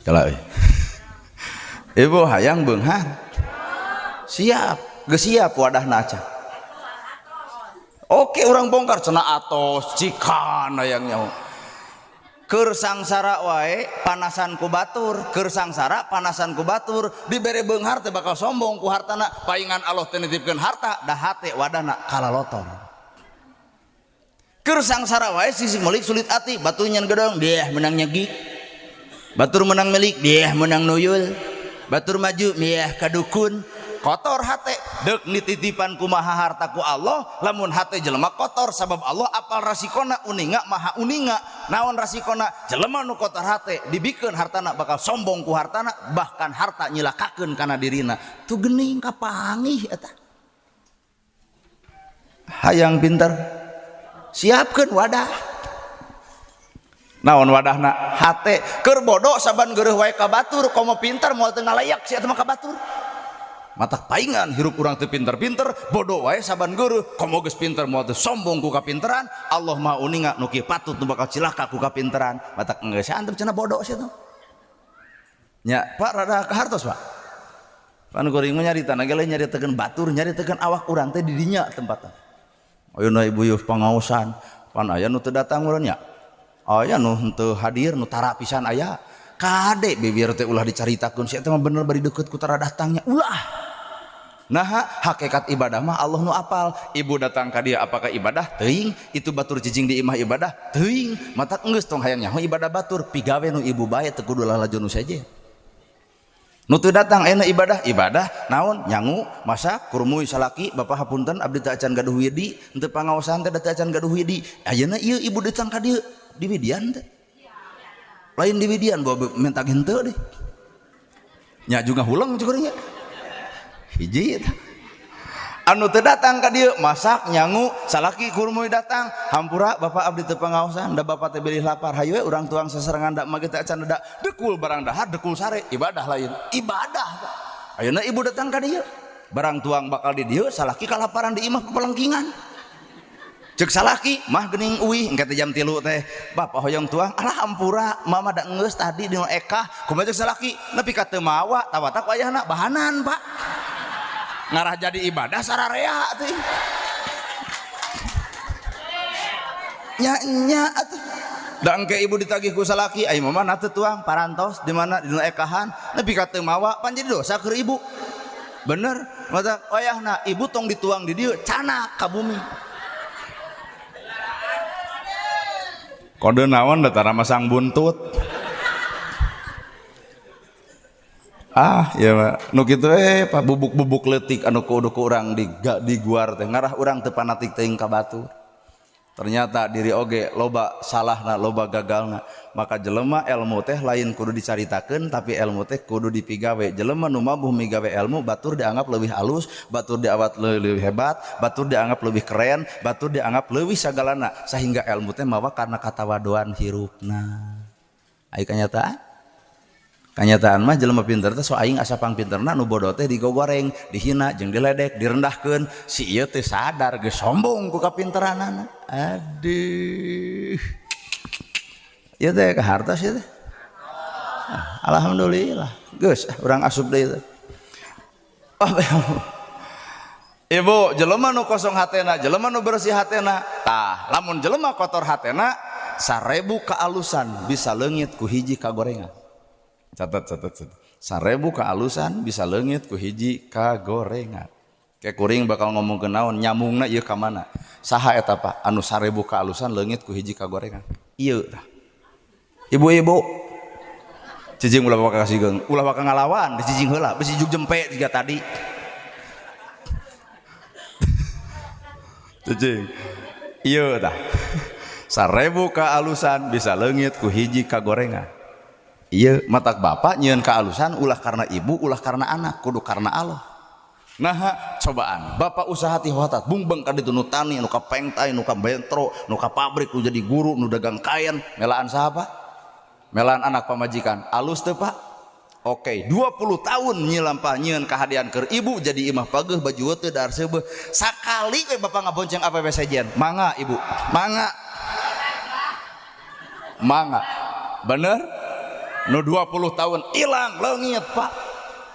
Kala euy. Ibu hayang beunghar. Siap, geus siap wadahna acan. Oke urang bongkar cenah atos cikan hayang nyaho. Keur sangsara wae panasan ku batur, keur sangsara panasan ku batur, dibere beunghar teh bakal sombong ku hartana, paingan Allah teh nitipkeun harta, da hate wadahna kalalotor. Keur sangsara wae sisi melik sulit ati, batur nyen gedong, dia menang nyegik. Batur menang melik, dia menang nuyul. Batur maju, dia kadukun. Kotor hate, deuk nititipan kumaha harta ku Allah, lamun hate jelema kotor sabab Allah apal rasikona uninga maha uninga. Naon rasikona? Jelema nu kotor hate dibikeun hartana bakal sombong ku hartana, bahkan harta nyilakakeun kana dirina. Tuh geuning kapangih eta. Hayang pinter, siapkeun wadah. Naon wadahna? Hate. Keur bodoh saban geureuh wae ka batur, komo pinter moal teu ngalayak si eta mah ka batur. Matak paingan hirup urang teu pinter-pinter, bodoh wae saban guru, komo geus pinter moal teu sombong ku kapinteran, Allah Maha uninga nu kieu patut nu bakal cilaka ku kapinteran. Matak geus antep cenah bodoh sia tuh. Nya, Pak rada kahartos, Pak. Pan kuring mah nyarita ge lain nyaritakeun batur, nyaritakeun awak urang teh di dinya tempatna. Ayeuna ibu yeuh pangaosan, pan aya nu teu datang urang nya. Aya nu henteu hadir, nu tara pisan aya. Kade bibir teh ulah dicaritakeun sia teh mah bener bari deukeut ku tara datangnya. Ulah. Nah, hakikat ibadah mah Allah nu apal. Ibu datang ka dia apakah ibadah? Teuing. Itu batur cicing di imah ibadah? Teuing. Matak geus tong hayang nyaho ibadah batur, pigawe nu ibu bae teu kudu lalajo nu seje. Nu teu datang ayeuna ibadah, ibadah naon? Nyangu, masak, kurumuy salaki, bapak hapunten abdi teu acan gaduh widi, henteu pangaosan teh teu acan gaduh widi. Ayeuna ieu ibu datang ka dieu di widian teh. Lain di widian bawa minta henteu deh. Nya juga huleng cukurnya. Hiji eta. Anu teu datang ka dieu masak nyangu salaki kurumuy datang hampura bapak abdi teu pangaosan da bapak teh bilih lapar hayu we urang tuang sasarengan da mah teh acan da dekul barang dahar dekul sare ibadah lain ibadah. Ayeuna ibu datang ka dieu barang tuang bakal di dieu salaki kalaparan di imah pepelengkingan. Cek salaki mah geuning uih engke teh jam 3 teh bapak hoyong tuang alah hampura mama da geus tadi di nu ekah kumaha cek salaki nepi ka teu mawa tawatak wayahna bahanan Pak. Ngarah jadi ibadah sararea teh. Nya nya atuh. Da engke ibu ditagih ku salaki, ai mama na teu tuang parantos di mana di nu ekahan nepi ka teu mawa pan jadi dosa keur ibu. Bener, mata wayahna ibu tong dituang di dieu canak ka bumi. Kode naon da tara masang buntut. Ah, ya nu kitu Pak bubuk-bubuk leutik anu kudu ku urang di guar teh ngarah urang teu fanatik teuing ka batur. Ternyata diri oge loba salahna, loba gagalna. Maka jelema ilmu teh lain kudu dicaritakeun tapi ilmu teh kudu dipigawe. Jelema nu mampu migawe ilmu batur dianggap leuwih alus, batur dianggap leuwih hebat, batur dianggap leuwih keren, batur dianggap leuwih sagalana sehingga ilmu teh mawa karena katawaduan hirupna. Ai kanyataan? Kanyataan mah jelema pinter teh so aing asa pangpinterna nu bodoh teh digogoreng, dihina jeung diledek, direndahkeun. Si ieu teh sadar geus sombong ku kapinteranana. Aduh. Ieu teh kahartos ieu teh. Alhamdulillah. Geus urang asup deui teh. Ibu jelema nu kosong hatena, jelema nu bersih hatena. Tah, lamun jelema kotor hatena, 1000 kaalusan bisa leungit ku hiji kagorengan. Catat. 1000 kaalusan bisa leungit ku hiji kagorengan. Kayak kuring bakal ngomong ke naon, nyambungna ieu ka mana? Saha eta Pak? Anu 1000 kaalusan leungit ku hiji kagorengan. Ieu tah. Ibu-ibu cicing ulah bakal kasih ulah bakal ngalawan, dicicing heula, bisi juk jempe jiga tadi. Cicing. Ieu tah. 1000 kaalusan bisa leungit ku hiji kagorengan. Iya, matak bapak nyieun kaalusan ulah karena ibu, ulah karena anak, kudu karena Allah. Nah, cobaan bapak usaha ti hotat, bungbeng ka ditu nu tani, nu ka pengtai, nu ka bentro, nu ka pabrik, nu jadi guru, nu dagang kain, melaan saha Pak? Melaan anak pamajikan. Alus teu Pak? Oke, 20 tahun nyilampah nyieun kahadian keur ibu jadi imah pageuh baju teu dahar seubeuh. Sakali we bapak ngabonceng awewe sejen. Mangga ibu, mangga. Mangga. Bener? Nu 20 tahun hilang leungit Pak.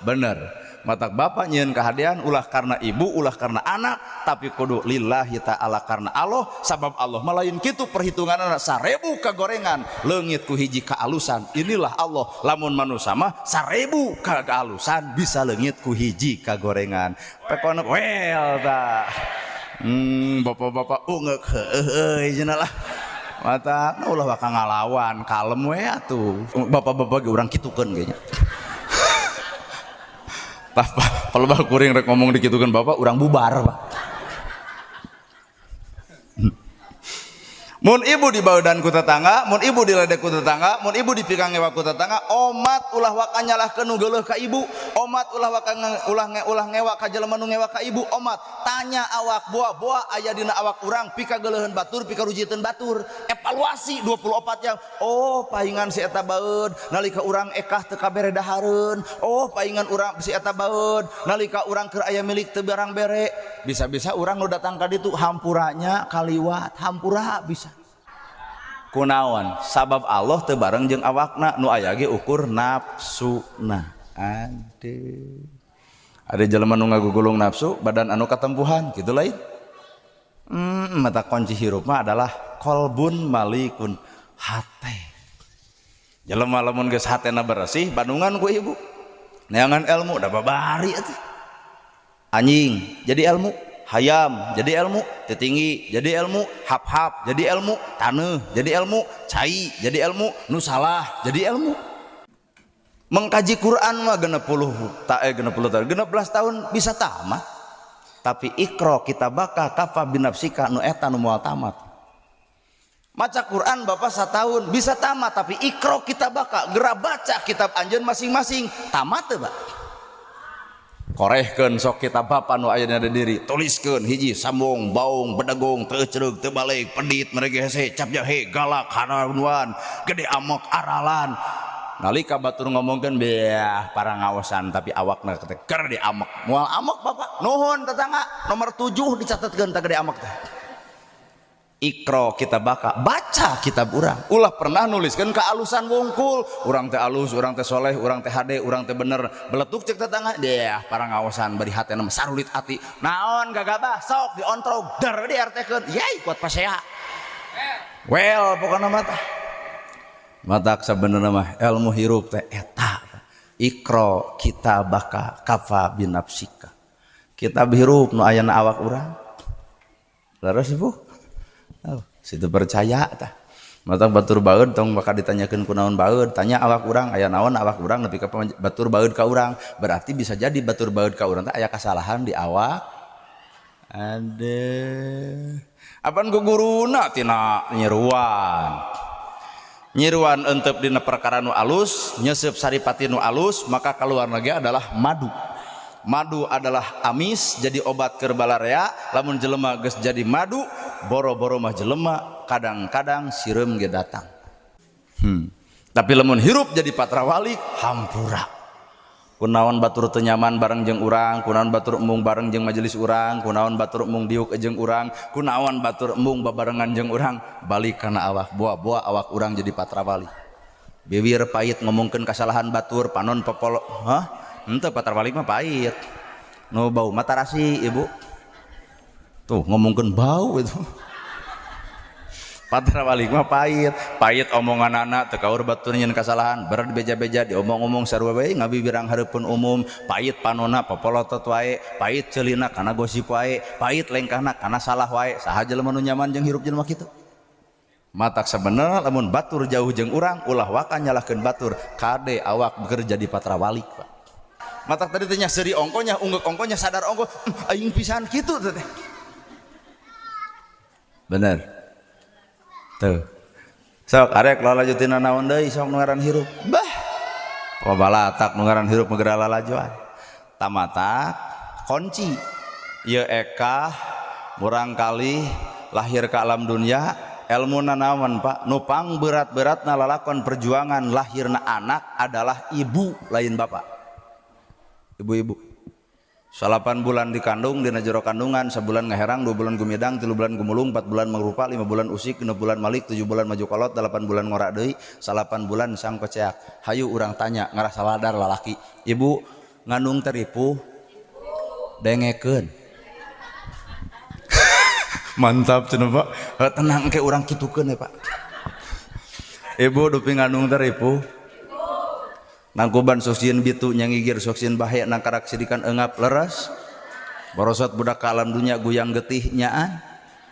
Bener. Matak bapak nyieun kahadian ulah karena ibu, ulah karena anak, tapi kudu lillahi ta'ala karena Allah, sabab Allah mah lain kitu perhitunganna 1000 kagorengan leungit ku hiji kaalusan. Inilah Allah. Lamun manusia mah 1000 kaalusan bisa leungit ku hiji kagorengan. Pekona well tah. Bapak-bapak ungeuk heueuh euy cenah lah. Mata ulah bakal ngalawan kalem we atuh. Bapak-bapak ge urang kitukeun kayaknya. Tah kalau bah kuring rek ngomong dikitukeun bapak urang bubar Pak. Mun ibu dibaeudan ku tetangga, mun ibu diledek ku tetangga, mun ibu dipikangewa ku tetangga, omat ulah waka nyalahkeun nu geuleuh ka ibu, omat ulah waka ulah ngewa ka jelema nu ngewa ka ibu, omat tanya awak boa-boa aya dina awak urang pikageuleuheun batur, pikarujiteun batur, evaluasi 24 jam. Oh, paingan si eta baeud nalika urang ekah teu kabere dahareun. Oh, paingan urang si eta baeud nalika urang keur aya milik teu barang bere. Bisa-bisa urang nu datang ka ditu hampuranya kaliwat, hampura bisa. Kunaon sabab Allah teu bareng jeung awakna, nu aya ge ukur nafsuna. Aduh, ada jelema nu ngagugulung nafsu badan anu katempuhan kitu lain. Mata kunci hirup mah adalah kolbun malikun, hate. Jelema lamun geus hatena bersih, bandungan ku ibu neangan ilmu da babari atuh. Anjing jadi ilmu, hayam jadi ilmu, tetinggi jadi ilmu, hap-hap jadi ilmu, taneuh jadi ilmu, cai jadi ilmu, nu salah jadi ilmu. Mengkaji Quran mah 60 tahun, 16 tahun bisa tamat. Tapi iqra kitabaka kafa binafsika nu eta nu moal tamat. Maca Quran bapak setahun bisa tamat, tapi iqra kitabaka, geura baca kitab anjeun masing-masing, tamat teu, Pak? Korehkeun sok kitab bapa nu aya dina diri, tuliskeun hiji sambung, baung, bedegong, teu ecereug, teu balik, pedit, merege hese, cap jahe, galak, haranuan, gede amok, aralan. Nalika batur ngomongkeun beah parangaosan tapi awakna teh keur di amok. Moal amok bapak. Nuhun tetangga, nomor 7 dicatetkeun teh gede amok teh. Iqra kitabaka, baca kitab urang. Ulah pernah nuliskeun kealusan wungkul. Urang teh alus, urang teh soleh, urang teh hade, urang teh bener. Beletuk cek tetangga, deah parangaosan bari hatena mah sarulit ati. Naon gagabah sok diontrog der di RT-keun. Yai kuat pasea. Well pokona mah tah. Matak sabenerna mah ilmu hirup teh eta. Iqra kitabaka kafa binafsika. Kitab hirup nu aya na awak urang. Leres ibu? Oh, situ percaya tah. Matak batur baeud tong bakal ditanyakeun kunaon baeud, tanya awak urang aya naon awak urang nepi ka batur baeud ka urang. Berarti bisa jadi batur baeud ka urang teh aya kasalahan di awak. Ade. Apan ku guruna tina nyiruan. Nyiruan entep dina perkara nu alus, nyesep saripati nu alus, maka kaluarna ge adalah madu. Madu adalah amis jadi obat keur balarea. Lamun jelema geus jadi madu, boro-boro mah jelema, kadang-kadang sireum ge datang. Tapi lamun hirup jadi patrawalik, hampura. Kunaon batur teu nyaman bareng jeung urang, kunaon batur embung bareng jeung majelis urang, kunaon batur embung diuk jeung urang, kunaon batur embung babarengan jeung urang, balik kana awak, boa-boa awak urang jadi patrawalik. Biwir pahit ngomongkeun kasalahan batur, panon popolo, hah? Henteu, patrawalik mah pahit. Nu bau mah tarasi, ibu. Tuh ngomongkeun bau itu. Patrawalik mah pahit, pahit omongan anak teu kaur batur nyeun kasalahan, ber beja-beja diomong-omong sarua bae ngabibirang hareupeun umum, pahit panona popolotot wae, pahit ceulina kana gosip wae, pahit lengkahna kana salah wae. Saha jelema nu nyaman jeung hirup jelema kitu? Matak sabenerna lamun batur jauh jeung urang, ulah waka nyalahkeun batur, kade awak bekerja di patrawalik, Pak. Matak tadi teh nya seuri ongkonya, unggeuk ongkonya, sadar ongko, aing pisan kitu teh. Bener. Tuh. Sok arek lalajutina naon deui sok nu ngaran hirup. Bah. Pabalatak nu ngaran hirup mah geura lalajuan. Tamatak kunci. Ieu ekah murangkalih lahir ke alam dunia ilmu nanaon Pak, nu pang berat-beratna lalakon perjuangan lahirna anak adalah ibu lain bapak. Ibu-ibu 8 bulan dikandung dina jero kandungan, sabulan ngaherang, 2 bulan gumidang, 3 bulan gumulung, 4 bulan mangrupa, 5 bulan usik, 6 bulan malik, 7 bulan maju kolot, 8 bulan ngorak deui, 8 bulan sang koceak. Hayu urang tanya ngarasa ladar lalaki. Ibu ngandung teh ripuh dengekeun. Mantap cenah Pak. Tenang ke urang kitukeun ya Pak. Ibu dupi ngandung teh ripuh. Nangkuban sok sieun bitu, nyangigir sok sieun bahe, nangkarak sidikan engap leres. Borosot budak ka alam dunya guyang getih nyaan.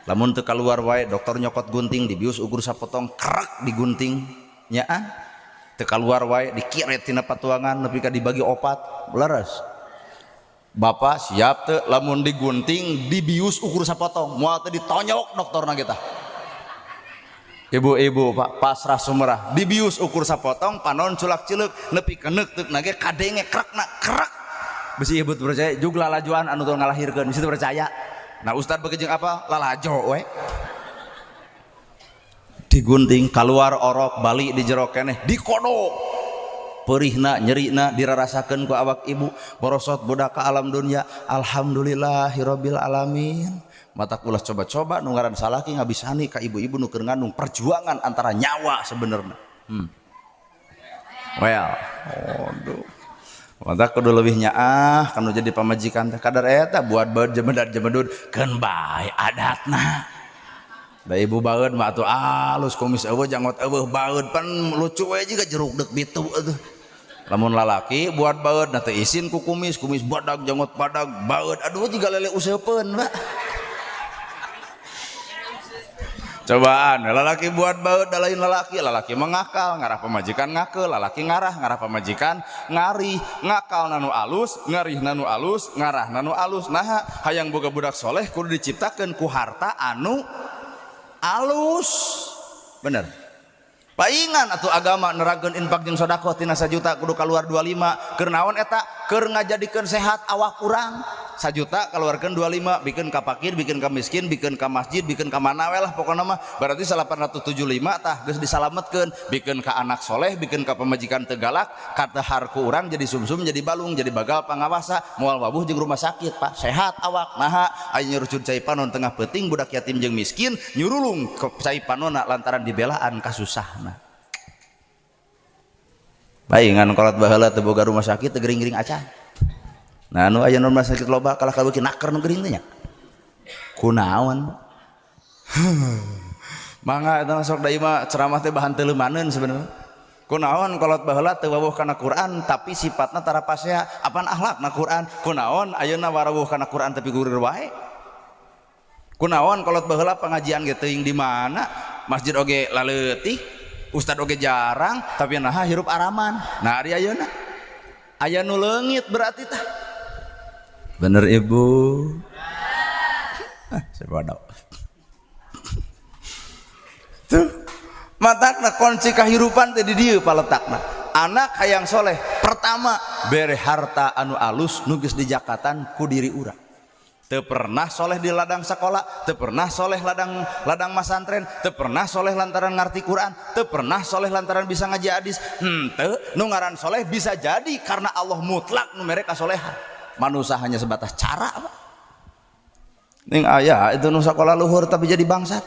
Lamun teu kaluar wae dokter nyokot gunting dibius ukur sapotong kerak digunting nyaan. Teu kaluar wae dikiret tina patuangan nepi ka dibagi opat leres. Bapak siap teu lamun digunting dibius ukur sapotong moal teu ditonyok dokterna kita. Ibu-ibu Pak pasrah sumerah dibius ukur sapotong panon culak cileuk nepi kenek teuk nage kadenge krekna krek. Bisi ibu percaya jug lalajuan anu teu ngalahirkeun bisi percaya. Nah ustad beuki jeung apa lalajo we. Digunting keluar orok bali di jero keneh dikodok. Perihna nyerina dirarasakeun ku awak ibu borosot budak ka alam dunya alhamdulillahirabbil alamin. Mata ulah coba-coba nu ngaran salaki ngabisani ka ibu-ibu nu keur ngandung perjuangan antara nyawa sebenarnya. Well, aduh. Mata kudu leuwih nyaah kanu jadi pamajikan teh kadar eta buat baeud jemedad jemedud keun bae adatna. Da ibu baeud mah atuh alus kumis eueuh janggot eueuh baeud pan lucu we jiga jeruk deuk bitu atuh. Lamun lalaki buat baeud na teu isin ku kumis, kumis badag janggot badag baeud aduh jiga lele useupeun Pak. Cobaan lalaki buat baeud da lain lalaki, lalaki mengakal ngarah pamajikan ngakeul, lalaki ngarah ngarah pamajikan ngarih, ngakal nanu alus, ngarih nanu alus, ngarah nanu alus. Naha hayang boga budak soleh kudu diciptakeun ku harta anu alus. Bener. Paingan atuh agama nerangkeun infak jeung sedekah tina 1 juta kudu kaluar 25. Keur naon eta? Keur ngajadikeun sehat awak urang. 1 juta keluarkan 25 bikin ka fakir, bikin ka miskin, bikin ka masjid, bikin ka mana we lah pokona mah. Berarti 875 tah geus disalametkeun, bikin ka anak soleh, bikin ka pamajikan teu galak, katehar ku urang jadi sumsum, jadi balung, jadi bagal pangawasa, moal wabuh jeung rumah sakit, Pak. Sehat awak. Naha aya nyurucud cai panon tengah peuting budak yatim jeung miskin nyurulung ke cai panonna lantaran dibelaan kasusahna. Baingan kolot baheula teu boga rumah sakit teu gering-gering acan. Nah anu aya rumah sakit loba kalah kabeuki naker nu gering teh nya. Kunaon? Mangga eta sok da ieu mah ceramah teh bahan teu leumaneun sebenarnya. Kunaon kolot baheula teu wawuh kana Quran tapi sifatna tara pasea apan akhlakna Quran. Kunaon ayeuna warawuh kana Quran tapi gurir wae. Kunaon kolot baheula pengajian ge teuing di mana, masjid oge laleutik, ustad oge jarang tapi naha hirup araman. Nah ari ayeuna aya nu leungit berarti tah. Bener ibu. Ah, bodoh. Tuh, matakna kunci kahirupan teh di dieu paletakna. Anak hayang soleh pertama bere harta anu alus nu geus dijakatan ku diri urang. Teu pernah soleh di ladang sekolah, teu pernah soleh ladang masantren, teu pernah soleh lantaran ngarti Quran, teu pernah soleh lantaran bisa ngaji hadis. Henteu, nu ngaran soleh bisa jadi karena Allah mutlak nu mere kasolehan. Manusia hanya sebatas cara, Pak. Ning aya itu nu sakola luhur tapi jadi bangsat.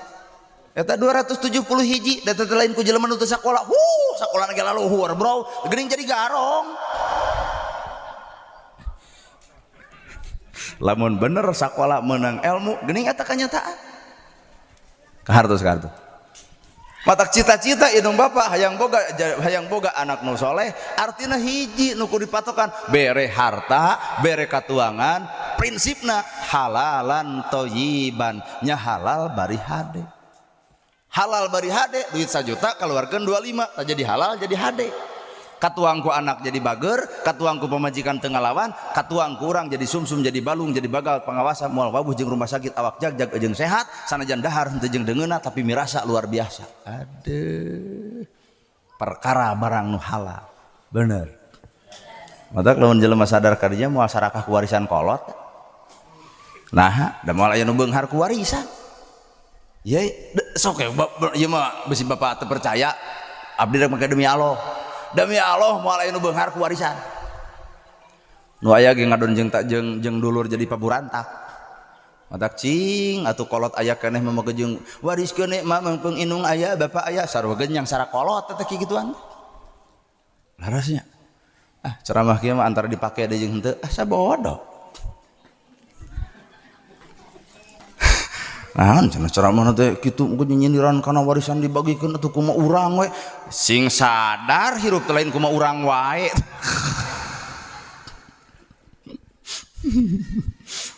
Eta 270 hiji, eta teh lain ku jelema nu teu sakola. Huh, sakolana ge luhur, bro. Geuning jadi garong. Lamun bener sakola menang ilmu, geuning eta kanyataan. Kahartos kahartos. Matak cita-cita indung bapak hayang boga anak nu soleh, artina hiji nu kudu dipatokan, bere harta, bere katuangan, prinsipna halalan thayyiban, nya halal bari hade. Halal bari hade, duit 1 juta keluarkeun 25, tah jadi halal jadi hade. Katuangku anak jadi bager, katuangku pamajikan teu ngalawan, katuangku urang jadi sumsum, jadi balung, jadi bagal pangawasa, moal wabuh jeung rumah sakit awak jagjag jeung sehat, sanajan dahar henteu jeung deungeunna tapi mirasa luar biasa. Aduh. Perkara barang nu halal. Bener. Matak lamun jelema sadar ka dinya moal sarakah ku warisan kolot. Nah, da moal aya nu beunghar ku warisan. Ye, sok ieu mah bisi bapak teu percaya, abdi rek make demi Allah. Demi Allah moal aya nu beunghar ku warisan. Nu aya ge ngadon jeung tak jeung dulur jadi paburantak. Matak cing atuh kolot aya keneh mah make jeung wariskeun mah meungpeung indung aya bapak aya sarua genyang sara kolot teh kikituan. Larasnya. Ah ceramah kieu mah antara dipake deui jeung henteu, ah sabodo. Nah, cenah ceramah teh kitu mun nyindiran kana warisan dibagikeun atuh kumaha urang we. Sing sadar hirup teh lain kumaha urang wae.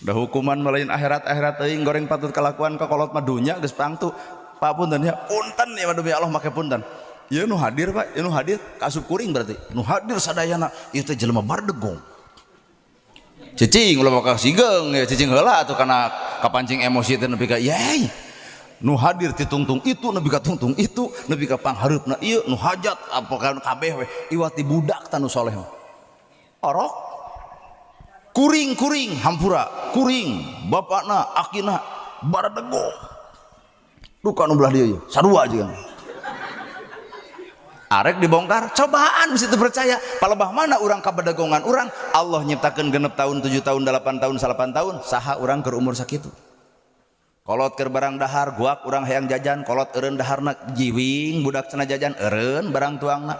Udah hukuman mah lain akhirat-akhirat teuing goreng patut kalakuan ka kolot mah dunya geus pangtu. Pak punten ya, punten ya demi Allah make punten. Ieu nu hadir Pak, ieu nu hadir kasup kuring berarti. Nu hadir sadayana ieu teh jelema bardegong. Cicing ulah bakal sigeung ya cicing heula atuh kana kapancing emosi teh nepi ka yey. Nu hadir ti tungtung itu nepi ka tungtung itu nepi ka panghareupna ieu nu hajat apa kabeh we iwat ti budak tanu soleh mah. Orok kuring-kuring hampura kuring bapakna akina baradego duka nu belah dieu sarua jeung arek dibongkar cobaan mesti teu percaya palebah mana urang kabedegongan urang Allah nyiptakeun 6 tahun 7 tahun 8 tahun 9 tahun saha urang keur umur sakitu. Kolot keur barang dahar guak urang hayang jajan kolot eureun daharna jiwing budak cenah jajan eureun barang tuangna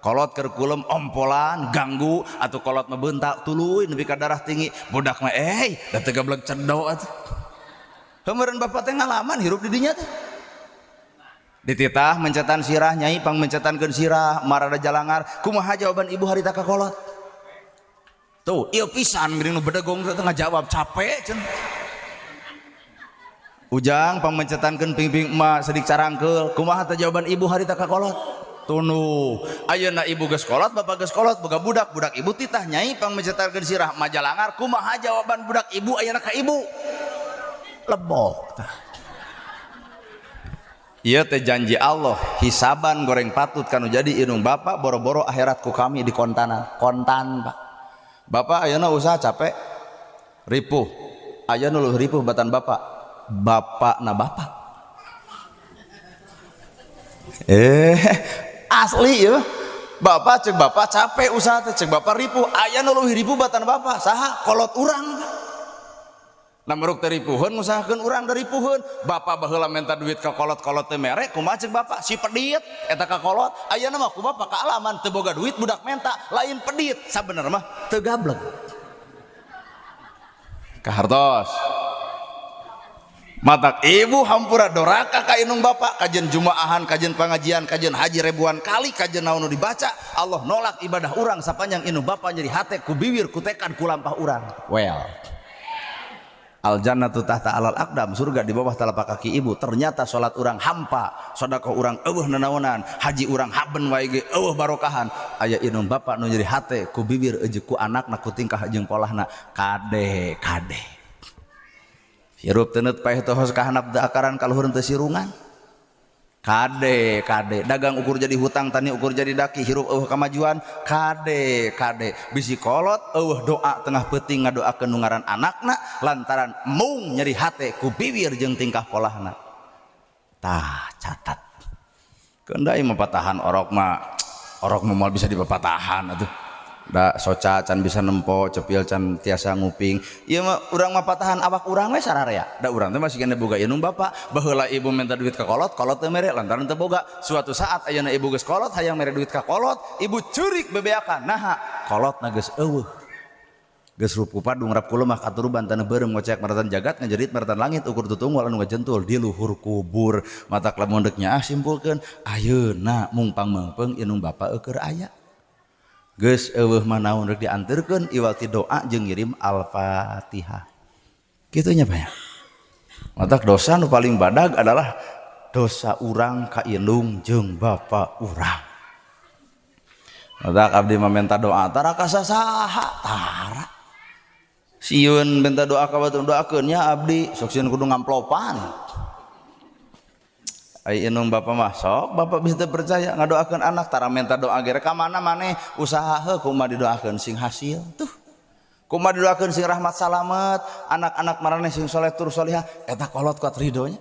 kolot keur kulem ompolan ganggu atuh kolot mah beuntak tuluy nepi ka darah tinggi budak mah da teu gablek cedo atuh. Heumeureuan bapak teh ngalaman hirup di dinya teh. Dititah mencetan sirah nyai pang mencetankeun sirah marada jalangar kumaha jawaban ibu harita ka kolot? Tuh ieu pisan geuning nu bedegong teh ngajawab capek cenah. Ujang pang mencetankeun pingping emak sedik carangkeul kumaha teh jawaban ibu harita ka kolot? Tunuh ayeuna ibu geus kolot bapak geus kolot boga budak budak ibu titah nyai pang mencetankeun sirah majalangar kumaha jawaban budak ibu ayeuna ka ibu? Lebok tah. Ieu teh janji Allah hisaban goreng patut kanu jadi indung bapak boro-boro akhirat ku kami di kontanan kontan pak. Bapak ayeuna usaha capek ripuh ayeuna leuwih ripuh batan bapak bapak na bapak asli ya bapak cek bapak capek usaha teh cek bapak ripuh aya nu leuwih ripuh batan bapak saha kolot urang. Nah meruk teh ripuheun ngusahakeun urang dari ripuheun bapak baheula minta duit ka kolot-kolot teh mere kumaha cek bapak si pedit eta ka kolot ayeuna mah ku bapak kaalaman teu boga duit budak menta lain pedit sabenerna mah teu gablek kahartos. Matak ibu hampura doraka ka indung bapak kajen jumaahan kajen pengajian kajen haji ribuan kali kajen naon nu dibaca Allah nolak ibadah urang sapanjang indung bapak nyeri hate ku biwir ku tekad ku lampah urang. Well al jannatu tahta alal aqdam surga di bawah telapak kaki ibu. Ternyata salat urang hampa sedekah urang eueuh nanaonan haji urang haben wae ge eueuh barokahan aya indung bapak nu nyeri hate ku bibir eueuh ku anakna ku tingkah jeung polahna kade kade. Hirup tenet paeh tohos ka handap teu akaran ka luhur teu sirungan. Kade kade dagang ukur jadi hutang tani ukur jadi daki hirup eueuh kamajuan kade kade bisi kolot eueuh doa tengah peuting ngadoakeun nu ngaran anakna lantaran mung nyeri hate ku biwir jeung tingkah polahna. Tah catat. Keun deui mah patahan orok mah moal bisa dipapatahan atuh. Da soca can bisa nempo cepil can tiasa nguping ieu mah urang mah patahan awak urang we sararea da urang teh masih keneh boga indung bapak baheula ibu minta duit ka kolot kolot teu mere lantaran teu boga suatu saat ayeuna ibu geus kolot hayang mere duit ka kolot ibu ceurik bebeakan naha kolotna geus eueuh geus rupu padung rap kulemah katuruban taneuh beureum ngocek maratan jagat ngajerit maratan langit ukur tutunggal anu ngajentul di luhur kubur matak lamun deuk nyaah simpulkeun ayeuna mung pangmeungpeung indung bapak eueur aya geus eueuh mah naon rek dianterkeun iwal ti doa jeung ngirim Al-Fatihah. Kitu nya Pak ya. Matak dosa nu paling badag adalah dosa urang ka indung jeung bapa urang. Matak abdi mah minta doa tara ka sasaha tara. Sieun minta doa ka batur doakeun nya abdi sok sieun kudu ngamplopan. Ai indung bapa mah sok bapak bisa teu percaya ngadoakeun anak tara minta doa ge ka mana maneh usaha heuh kumaha didoakeun sing hasil tuh kumaha didoakeun sing rahmat salamet anak-anak maraneh sing soleh tur solihah eta kolot kuat ridonya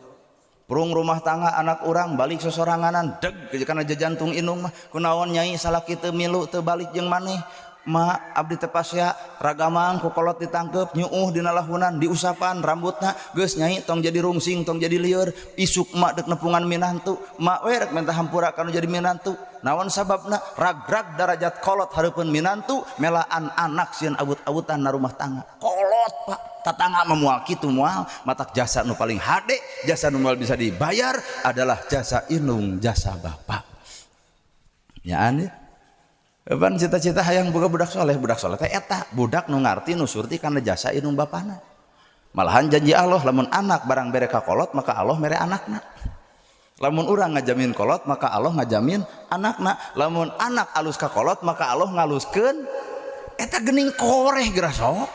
prung rumah tangga anak urang balik sosoranganan deg kana jajantung indung mah kunaon nyai salaki teu milu teu balik jeung maneh ma abdi teh pasea ragamang ku kolot ditangkep nyuuh dina lahunan diusapan rambutna geus nyai tong jadi rungsing tong jadi lieur isuk mak deuk nepungan minantu mak we rek minta hampura kanu jadi minantu naon sababna rag-rag darajat kolot hareupeun minantu melaan anak sieun awut-awutan na rumah tangga kolot pak tatangga mah moal kitu moal matak jasa nu paling hade jasa nu moal bisa dibayar adalah jasa indung jasa bapak nyaan ya. Ban cita-cita hayang boga budak soleh teh eta budak nu ngarti nu surti kana jasa indung bapana. Malahan janji Allah lamun anak barang bere ka kolot maka Allah mere anakna. Lamun urang ngajamin kolot maka Allah ngajamin anakna. Lamun anak alus ka kolot maka Allah ngaluskeun eta geuning koreh geura sok.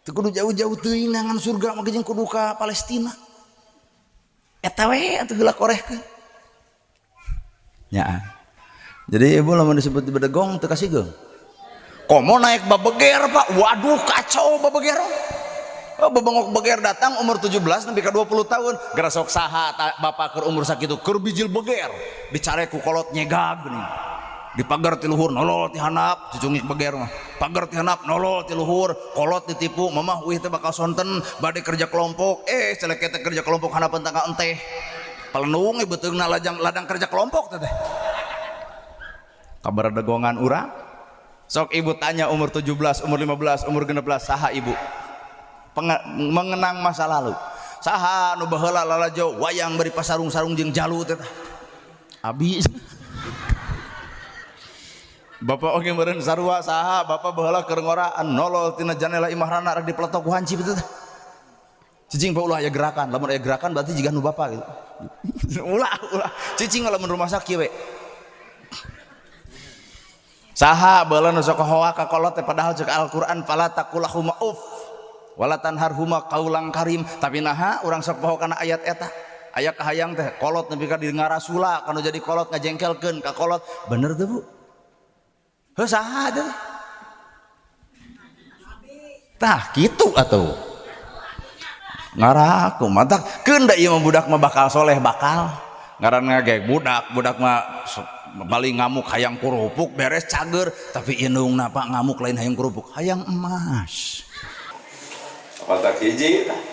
Teu kudu jauh-jauh teuing nangan surga mah jeung kudu ka Palestina. Eta we atuh heula korehkeun. Nya. Jadi ibu lamun disebut di bedegong teu kasigeung. Komo naik babeger Pak. Waduh kacau babeger. Oh, bebengok beger datang umur 17 nepi ka 20 tahun. Gerasok saha bapak keur umur sakitu keur bijil beger. Dicare ku kolot nyegag geuning. Di pagar ti luhur nolol ti handap, cucungik beger mah. Pagar ti handap nolol ti luhur, kolot ditipu, mamah uih teh bakal sonten bade kerja kelompok. Celeke teh kerja kelompok handapeun tangga enteh. Palenung beuteungna ladang kerja kelompok teh. Kabar degongan urang. Sok ibu tanya umur 17, umur 15, umur 16 saha ibu? Mengenang masa lalu. Saha nu baheula lalajo wayang bari pasarung-sarung jeung jalu teh. Abi Bapak oge meureun sarua saha bapak baheula keur ngoraan nolol tina janela imah rana rek dipeletok ku hancip teh. Cicing pak ulah aya gerakan, lamun aya gerakan berarti jiga nu bapak gitu. Ulah ulah cicing lamun rumah sakit we. Saha baheula nu sok hoa ka kolot teh padahal ceuk Al-Qur'an fala taqulahuma uff wala tanharhuma qaulan karim, tapi naha urang sok poho kana ayat eta. Aya kahayang teh kolot nepi ka di ngarasula kanu jadi kolot ngajengkelkeun ka kolot, bener teu Bu? Heuh saha teh? Tah kitu atuh. Ngaraku matak keun da ieu mah budak mah bakal soleh bakal. Ngaran ngagek budak, budak mah paling ngamuk hayang kerupuk beres cager, tapi indungna Pak ngamuk lain hayang kerupuk, hayang emas. Matak hiji tah.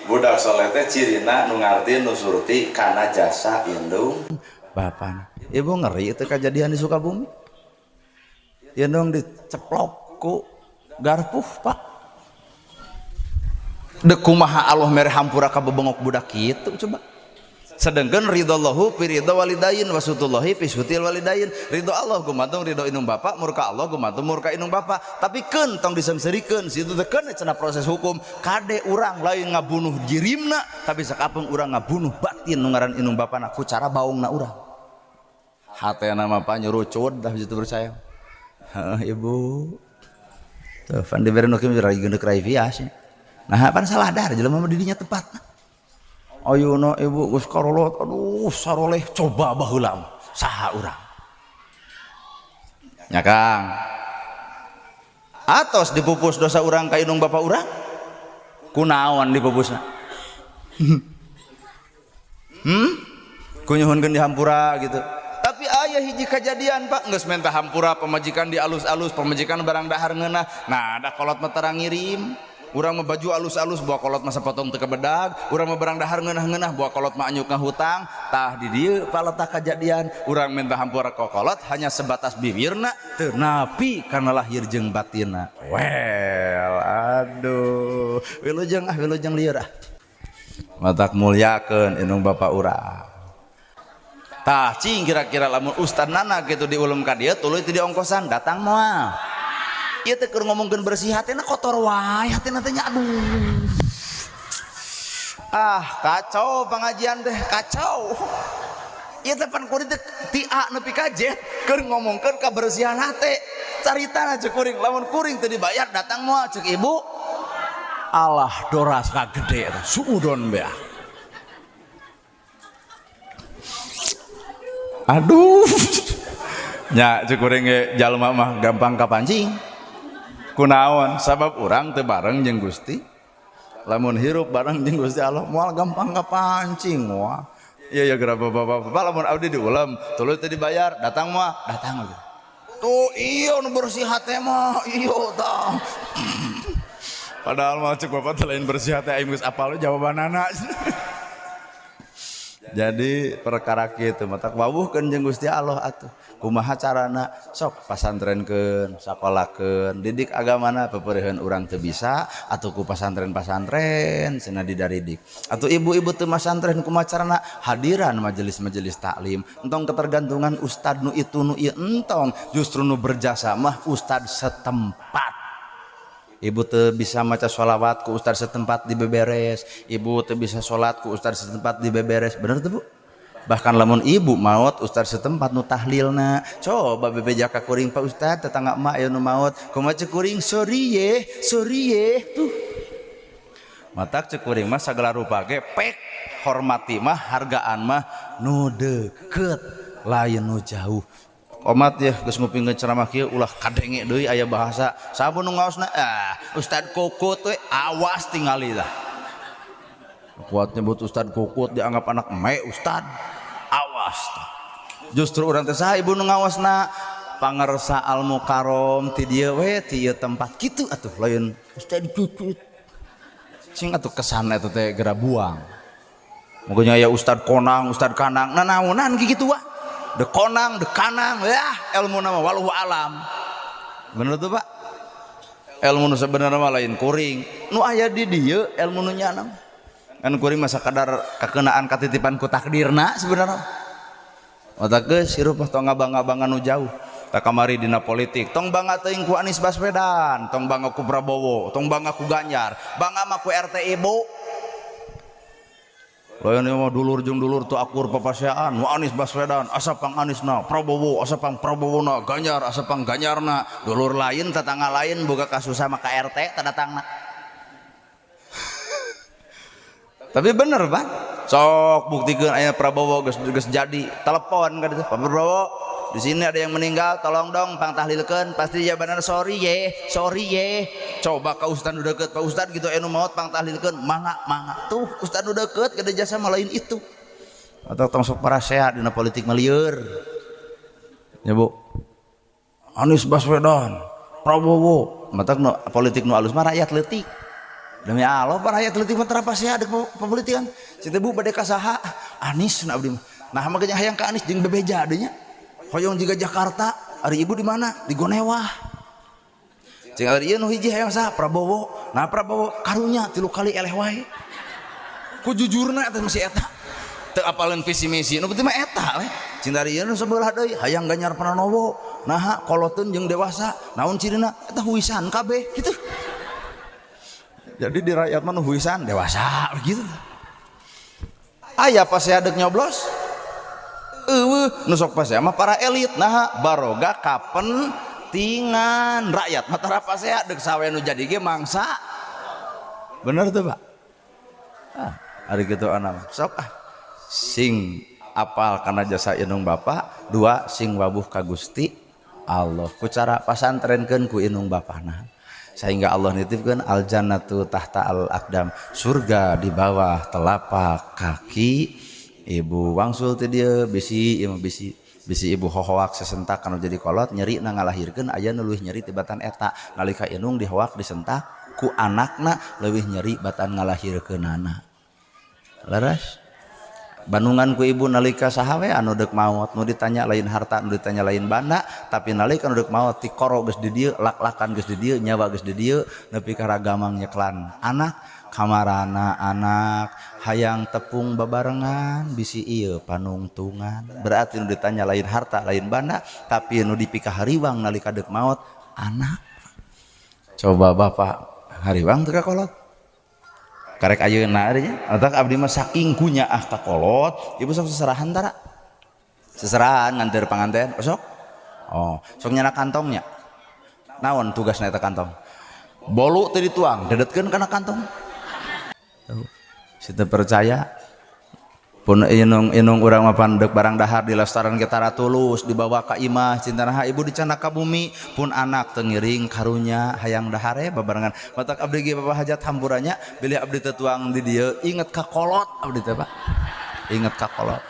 Budak soleh teh cirina nu ngarti nu surti kana jasa indung bapana. Ibu ngeri itu kejadian di Sukabumi. Indung diceplok ku garpuh Pak. Dek kumaha Allah mere hampura ka bebengok budak kitu coba. Sedangkan ridallahu fi ridha walidain wa sutullahi fi sutil walidain. Ridho Allah gumantung ridho indung bapak, murka Allah gumantung murka indung bapak. Tapi keun tong disemserikeun, situ teh keun cenah proses hukum. Kade urang lain ngabunuh jirimna, tapi sakapeung urang ngabunuh batin nu ngaran indung bapana ku cara baongna urang. Hatena mah Pak nyurucud dah situ percaya. Heeh ibu. Tuh pan dibere nu kieu rai geundeuh rai bias. Nah pan salah dar jelema mah di dinya tempatna. Ayeuna ibu geus karolot, aduh saroleh coba baheula saha urang. Nya Kang. Atos dipupus dosa urang ka indung bapa urang? Kunaon dipupusna? Ku nyuhunkeun dihampura gitu. Tapi aya hiji kejadian Pak, geus menta hampura pamajikan di alus-alus, pamajikan barang dahar ngeunah. Nah, da kolot mah tara ngirim. Urang mah baju alus-alus buah kolot mah sapotong teu kebedag, urang mah barang dahar ngeunah-ngeunah buah kolot mah anyuk ngahutang. Tah di dieu paletak kejadian, urang minta hampura ka kolot hanya sebatas bibirna, teu napi kana lahir jeung batinna. Well, aduh, wilujeng ah wilujeng lieur ah. Matak mulyakeun indung bapa urang. Tah cing kira-kira lamun ustad nana gitu diulem ka dieu tuluy teu diongkosan datang moal. Ieu teh keur ngomongkeun bersih hatena kotor wae hatena teh nya aduh. Ah kacau pengajian teh kacau. Ieu teh pan kuring teh ti A nepi ka Z keur ngomongkeun kabersihan hate. Caritana ceuk kuring lamun kuring teu dibayar datang moal ceuk ibu. Allah doras ka gede eta suudon beah. Aduh. Nya ceuk kuring ge jalma mah gampang kapancing. Kunaon sabab urang teu bareng jeung Gusti. Lamun hirup bareng jeung Gusti Allah moal gampang kapancing moal. Iya ya geura bapak-bapak lamun abdi diulem tuluy teu dibayar datang moal datang lagi. Tuh iya nu bersih hate mah iya tah. Padahal mah ceuk bapak teh lain bersih hate aing geus apal jawabanana. Jadi perkara kitu matak wawuhkeun jeung Gusti Allah atuh. Kumaha carana sok pasantrenkeun, sakolakeun, didik agamana pepeureuheun urang teu bisa atuh ku pasantren-pasantren cenah didaridik. Atuh ibu-ibu teu masantren kumaha carana hadiran majelis-majelis taklim. Entong ketergantungan ustad nu itu nu ieu entong, justru nu berjasa mah ustad setempat. Ibu teu bisa maca sholawat ku ustad setempat dibeberes, ibu teu bisa salat ku ustad setempat dibeberes, bener teu Bu? Bahkan lamun ibu maot ustad setempat nu tahlilna, coba bebeja ka kuring Pak Ustad tetangga emak aya nu maot, kumaha ceuk kuring sorry ye, sorry ye tuh. Matak ceuk kuring mah sagala rupa ge pek. Hormati mah, hargaan mah nu deket, lain nu jauh. Omat ya geus ngupingkeun ceramah kieu ulah kadenge deui aya bahasa sabun nu ngaosna ah Ustad Kukut we, awas tingali tah. Kuat nyebut Ustad Kukut dianggap anak me Ustad, awas tah. Justru urang teh saha ibu nu ngaosna pangersa Al Mukarrom ti dieu we, ti ieu tempat kitu atuh, lain Ustad Kukut. Sing atuh kesan eta teh geura buang. Moga aya Ustad Konang, Ustad Kanang, nanaonan kitu wah. De konang, de kanang, ya ilmu nama walau alam. Bener tuh Pak? Ilmu nu sebenarnya mah lain kuring. Nu aya di dieu ilmu nu nyana. Kan kuring mah sakadar kakenaan katitipan ku takdirna sebenarnya. Otak geus hirup mah tong ngabangga-bangga nu jauh. Tak kamari dina politik, tong bangga teuing ku Anies Baswedan, tong bangga ku Prabowo, tong bangga ku Ganjar, bangga mah ku RT Ibu. Lain mah dulur jeung dulur teu akur papaseaan, wa Anies Baswedan asa pang Aniesna, Prabowo asa pang Prabowona, Ganjar asa pang Ganjarna. Dulur lain tetangga lain boga kasus sama ka RT teu datangna. Tapi bener Pak, sok buktikeun aya Prabowo geus geus jadi, telepon ka ditu, Pak Prabowo, di sini ada yang meninggal, tolong dong pang tahlilkeun, pasti jawabanna sorry ye, sorry ye. Coba ka ustad nu deukeut, Pak Ustad gitu anu maot pang tahlilkeun, mangga mangga. Tuh ustad nu deukeut gede jasa mah lain itu. Atau tong sok parasea dina politik mah lieur. Ya Bu. Anies Baswedan, Prabowo, matak nu politik nu alus mah rakyat leutik. Demi Allah para rakyat leutik mah tara pasea deuk papolitikan. Cita Bu bade ka saha? Anies na abdi mah. Nah mah hayang ka Anies jeung bebeja deui nya. Hoyong jiga Jakarta, ari ibu di mana? Di Gonewah. Cing ari ieu nu hiji hayang saha? Prabowo. Nah Prabowo karunya 3 kali eleh wae. Ku jujurna eta masih eta. Teu apaleun visi misi, nu penting mah eta we. Cing ari ieu nu sebelah deui hayang Ganjar Pranowo. Naha koloteun jeung dewasa, naon cirina? Eta huisan kabeh kitu. Jadi di rakyat mah nu huisan dewasa gitu. Aya pasea deuk nyoblos? Eueuh, nu sok pasea mah para elit. Naha baroga kapentingan rakyat mah tara pasea deuk sawe nu jadi ge mangsa. Bener tuh Pak? Ah, ari kitu anak mah. Sok ah. Sing apal kana jasa indung bapa, dua sing wabuh ka Gusti Allah. Ku cara pasantrenkeun ku indung bapana. Sehingga Allah nitipkeun al jannatu tahta al aqdam, surga di bawah telapak kaki ibu. Wangsul ti dieu bisi ieu mah bisi bisi ibu hohoak sesentak kanu jadi kolot nyeri na ngalahirkeun aya nu leuwih nyeri tibatan eta nalika indung dihoak disentak ku anakna leuwih nyeri batan ngalahirkeunana. Leres bandungan ku ibu nalika saha we anu deuk maot, nu ditanya lain harta, nu ditanya lain banda, tapi nalika nu deuk maot tikoro geus di dieu, lak-lakan geus di dieu, nyawa geus di dieu, nepi ka ragamang nyeklan anak kamarana anak hayang tepung babarengan bisi ieu panungtungan. Berarti nu ditanya lain harta lain banda, tapi nu dipikahariwang nalika deuk maot anak. Coba bapak hariwang teu ka kolot karek ayeuna ari nya, otak abdi mah saking kunyaah ka kolot, ibu sok seserahan tara? Seserahan nganter panganten, sok? Oh, sok nyana kantongnya. Naon tugasna eta kantong? Bolu teu dituang, dedetkeun kana kantong. Tuh, si teu percaya. Pun inung urang mah pandek barang dahar di lestaran ge tara tulus dibawa ka imah cintanaha ibu dicandak ka bumi pun anak teu ngiring karunya hayang dahare babarengan. Matak abdi ge bapak hajat hampurannya bilih abdi teu tuang di dieu inget ka kolot abdi teh Pak. Inget ka kolot.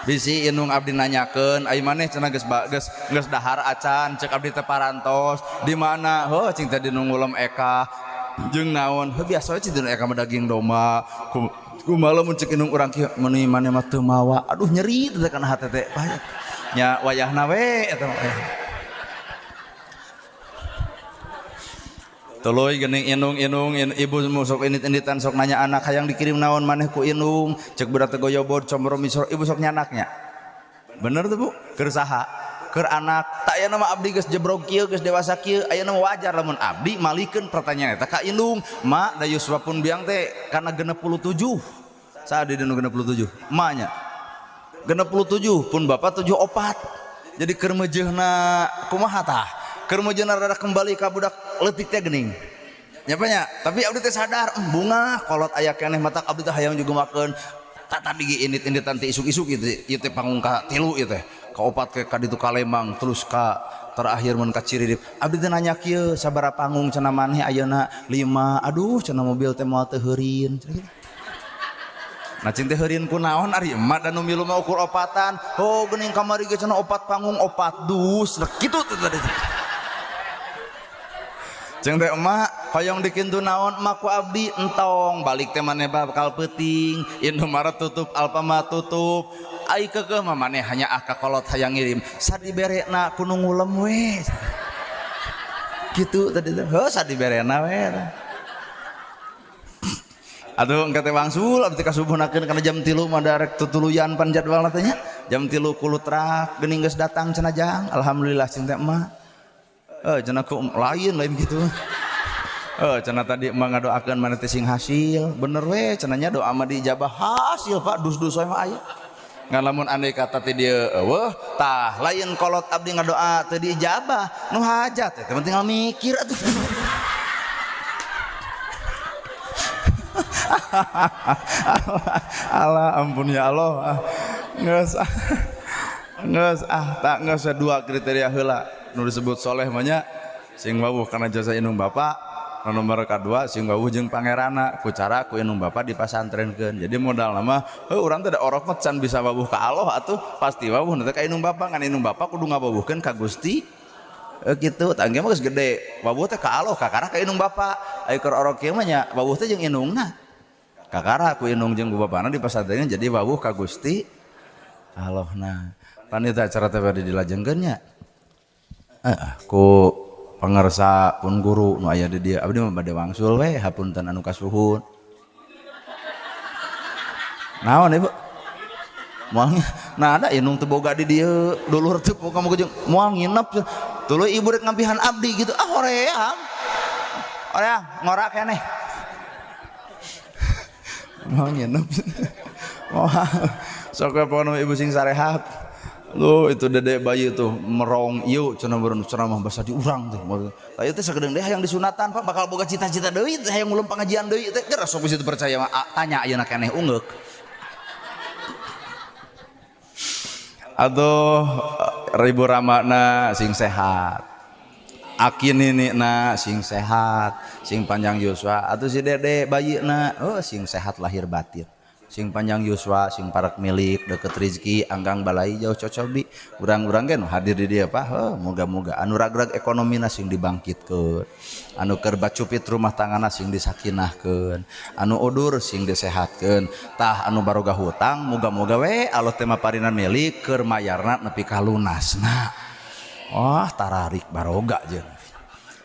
Bisi inung abdi nanyakeun ai maneh cenah geus geus geus dahar acan cek abdi teh parantos di mana heuh cing teh di nu ngulem eka jeung naon heuh biasa we cing teh eka mah daging domba kumaha mun cek indung urang kieu meuni maneh mah teu mawa aduh nyeri teh kana hate teh nya wayahna we eta mah tuluy geuning indung-indung ibu sok indit-inditan sok nanya anak hayang dikirim naon maneh ku indung cek budak teh goyobod comro misro ibu sok nyanaknya bener tuh Bu keur saha keur anak tak aya nama abdi geus jebrog kieu geus dewasa kieu aya nama wajar lamun abdi malikeun pertanyaan eta ka indung ma da yuswa pun biang teh kana 67 saha di nu 67 emaknya 67 pun bapak 74 jadi keur meujeuhna kumaha tah keur meujeuhna rada kembali ka budak leutik teh geuning nya nya tapi abdi teh sadar bunga kolot aya keneh matak abdi teh hayang juga makeun Tak tadi ge indit-inditan teh isuk-isuk ieu teh, ieu teh panggung ka 3 ieu teh. Ka 4 ke ka ditu ka Lembang terus ka terakhir mun ka Ciririp. Abdi teh nanya kieu sabaraha panggung cenah maneh ayeuna 5. Aduh cenah mobil teh moal teu heurin. Nah cing teh heurin ku naon ari emak dan nu milu mah ukur opatan. Oh geuning kamari ge cenah 4 panggung 4 dus. Nah kitu teh tadi. Cing teh emak hoyong dikintu naon emak ku abdi entong balik teh maneh bakal peuting. Indomaret tutup, Alfamart tutup. Ai keukeuh mah maneh hanya ah ka kolot hayang ngirim. Sadiberena ku nu ngulem we. Kitu tadi teh. Heuh sadiberena we. Aduh engke teh wangsul abdi ka subuhnakeun kana jam 3 mah darek tutuluyan pan jadwalna teh nya. Jam 3 kulutrak geuning geus datang cenah jang. Alhamdulillah cing teh emak. Cenah ku lain lain gitu. Cenah tadi emak ngadoakeun maneh teh sing hasil. Bener we cenah nya doa mah diijabah hasil Pak dus-dus we mah aya. Ngan lamun andai kata teh dieu eueuh tah lain kolot abdi ngadoa teu diijabah nu hajat teh tinggal mikir atuh. Allah ampun ya Allah. Geus geus ah tak geus dua kriteria heula nu disebut soleh mah nya sing wawuh kana jasa indung bapa, nu nomor kadua sing wawuh jeung pangeranna ku cara ku indung bapa dipasantrenkeun. Jadi modalna mah heuh urang teh da orok mah can bisa wawuh ka Allah atuh pasti wawuh teh ka indung bapa ngan indung bapa kudu ngawawuhkeun ka Gusti. Kitu tangge mah geus gede wawuh teh ka Allah kakara ka indung bapa. Aya keur orok kieu mah nya wawuh teh jeung indungna. Kakara ku indung jeung ku bapana dipasantrenkeun jadi wawuh ka Gusti Allahna. Panita acara teh bade dilajengkeun nya. Ku pangersa pun guru nu aya di dieu abdi mah bade wangsul we hapunten anu kasuhun. Naon ibu? Moal nah ada indung teu boga di dieu dulur teu boga moga jeung moal nginep. Tuluy ibu rek ngampihan abdi gitu. Ah hoream. Hoream ngora keneh. Mau nginep. Moal sok we pokona ibu sing sarehat. Lu itu dede bayi tuh merong ieu cenah beureun ceramah basa di urang teh. Tah ieu teh sagedeung deui hayang disunatan Pak bakal boga cita-cita deui teh hayang ngulem pangajian deui teh geus sok geus percaya mah tanya ayeuna keneh ungeuk. Aduh ribu ramana sing sehat. Aki ninina sing sehat, sing panjang yuswa atuh si dede bayina oh sing sehat lahir batin. Sing panjang yuswa, sing parak milik, deket rezeki, anggang balai jauh cocobi. Urang-urang ge nu hadir di dieu Pak, heuh moga-moga anu ragrag ekonomina sing dibangkitkeun. Anu keur bacupit rumah tanggana sing disakinahkeun, anu udur sing disehatkeun. Tah anu baroga hutang moga-moga we Allah teh maparinan milik keur mayarna nepi ka lunasna. Wah tararik baroga jeung.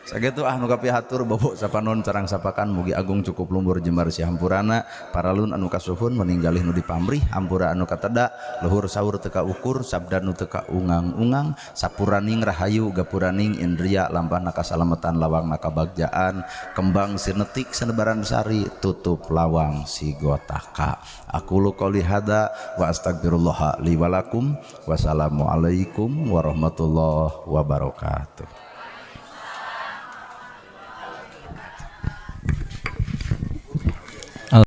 Sakitu ah nu kapihatur bobo sapanon carang sapakan mugi agung cukup lumbur jembar sihampurana paralun anu kasuhun meninggalih nu dipamrih hampura anu kateda luhur saur teu kaukur sabda nu teu kaungang-ungang sapuraning rahayu gapuraning indria lampahna kasalamatan lawangna kabagjaan kembang sinetik sanebaran sari tutup lawang sigotaka. Aku lu qouli hada wa astagfirullah li wa lakum. Wassalamualaikum warahmatullahi wabarakatuh.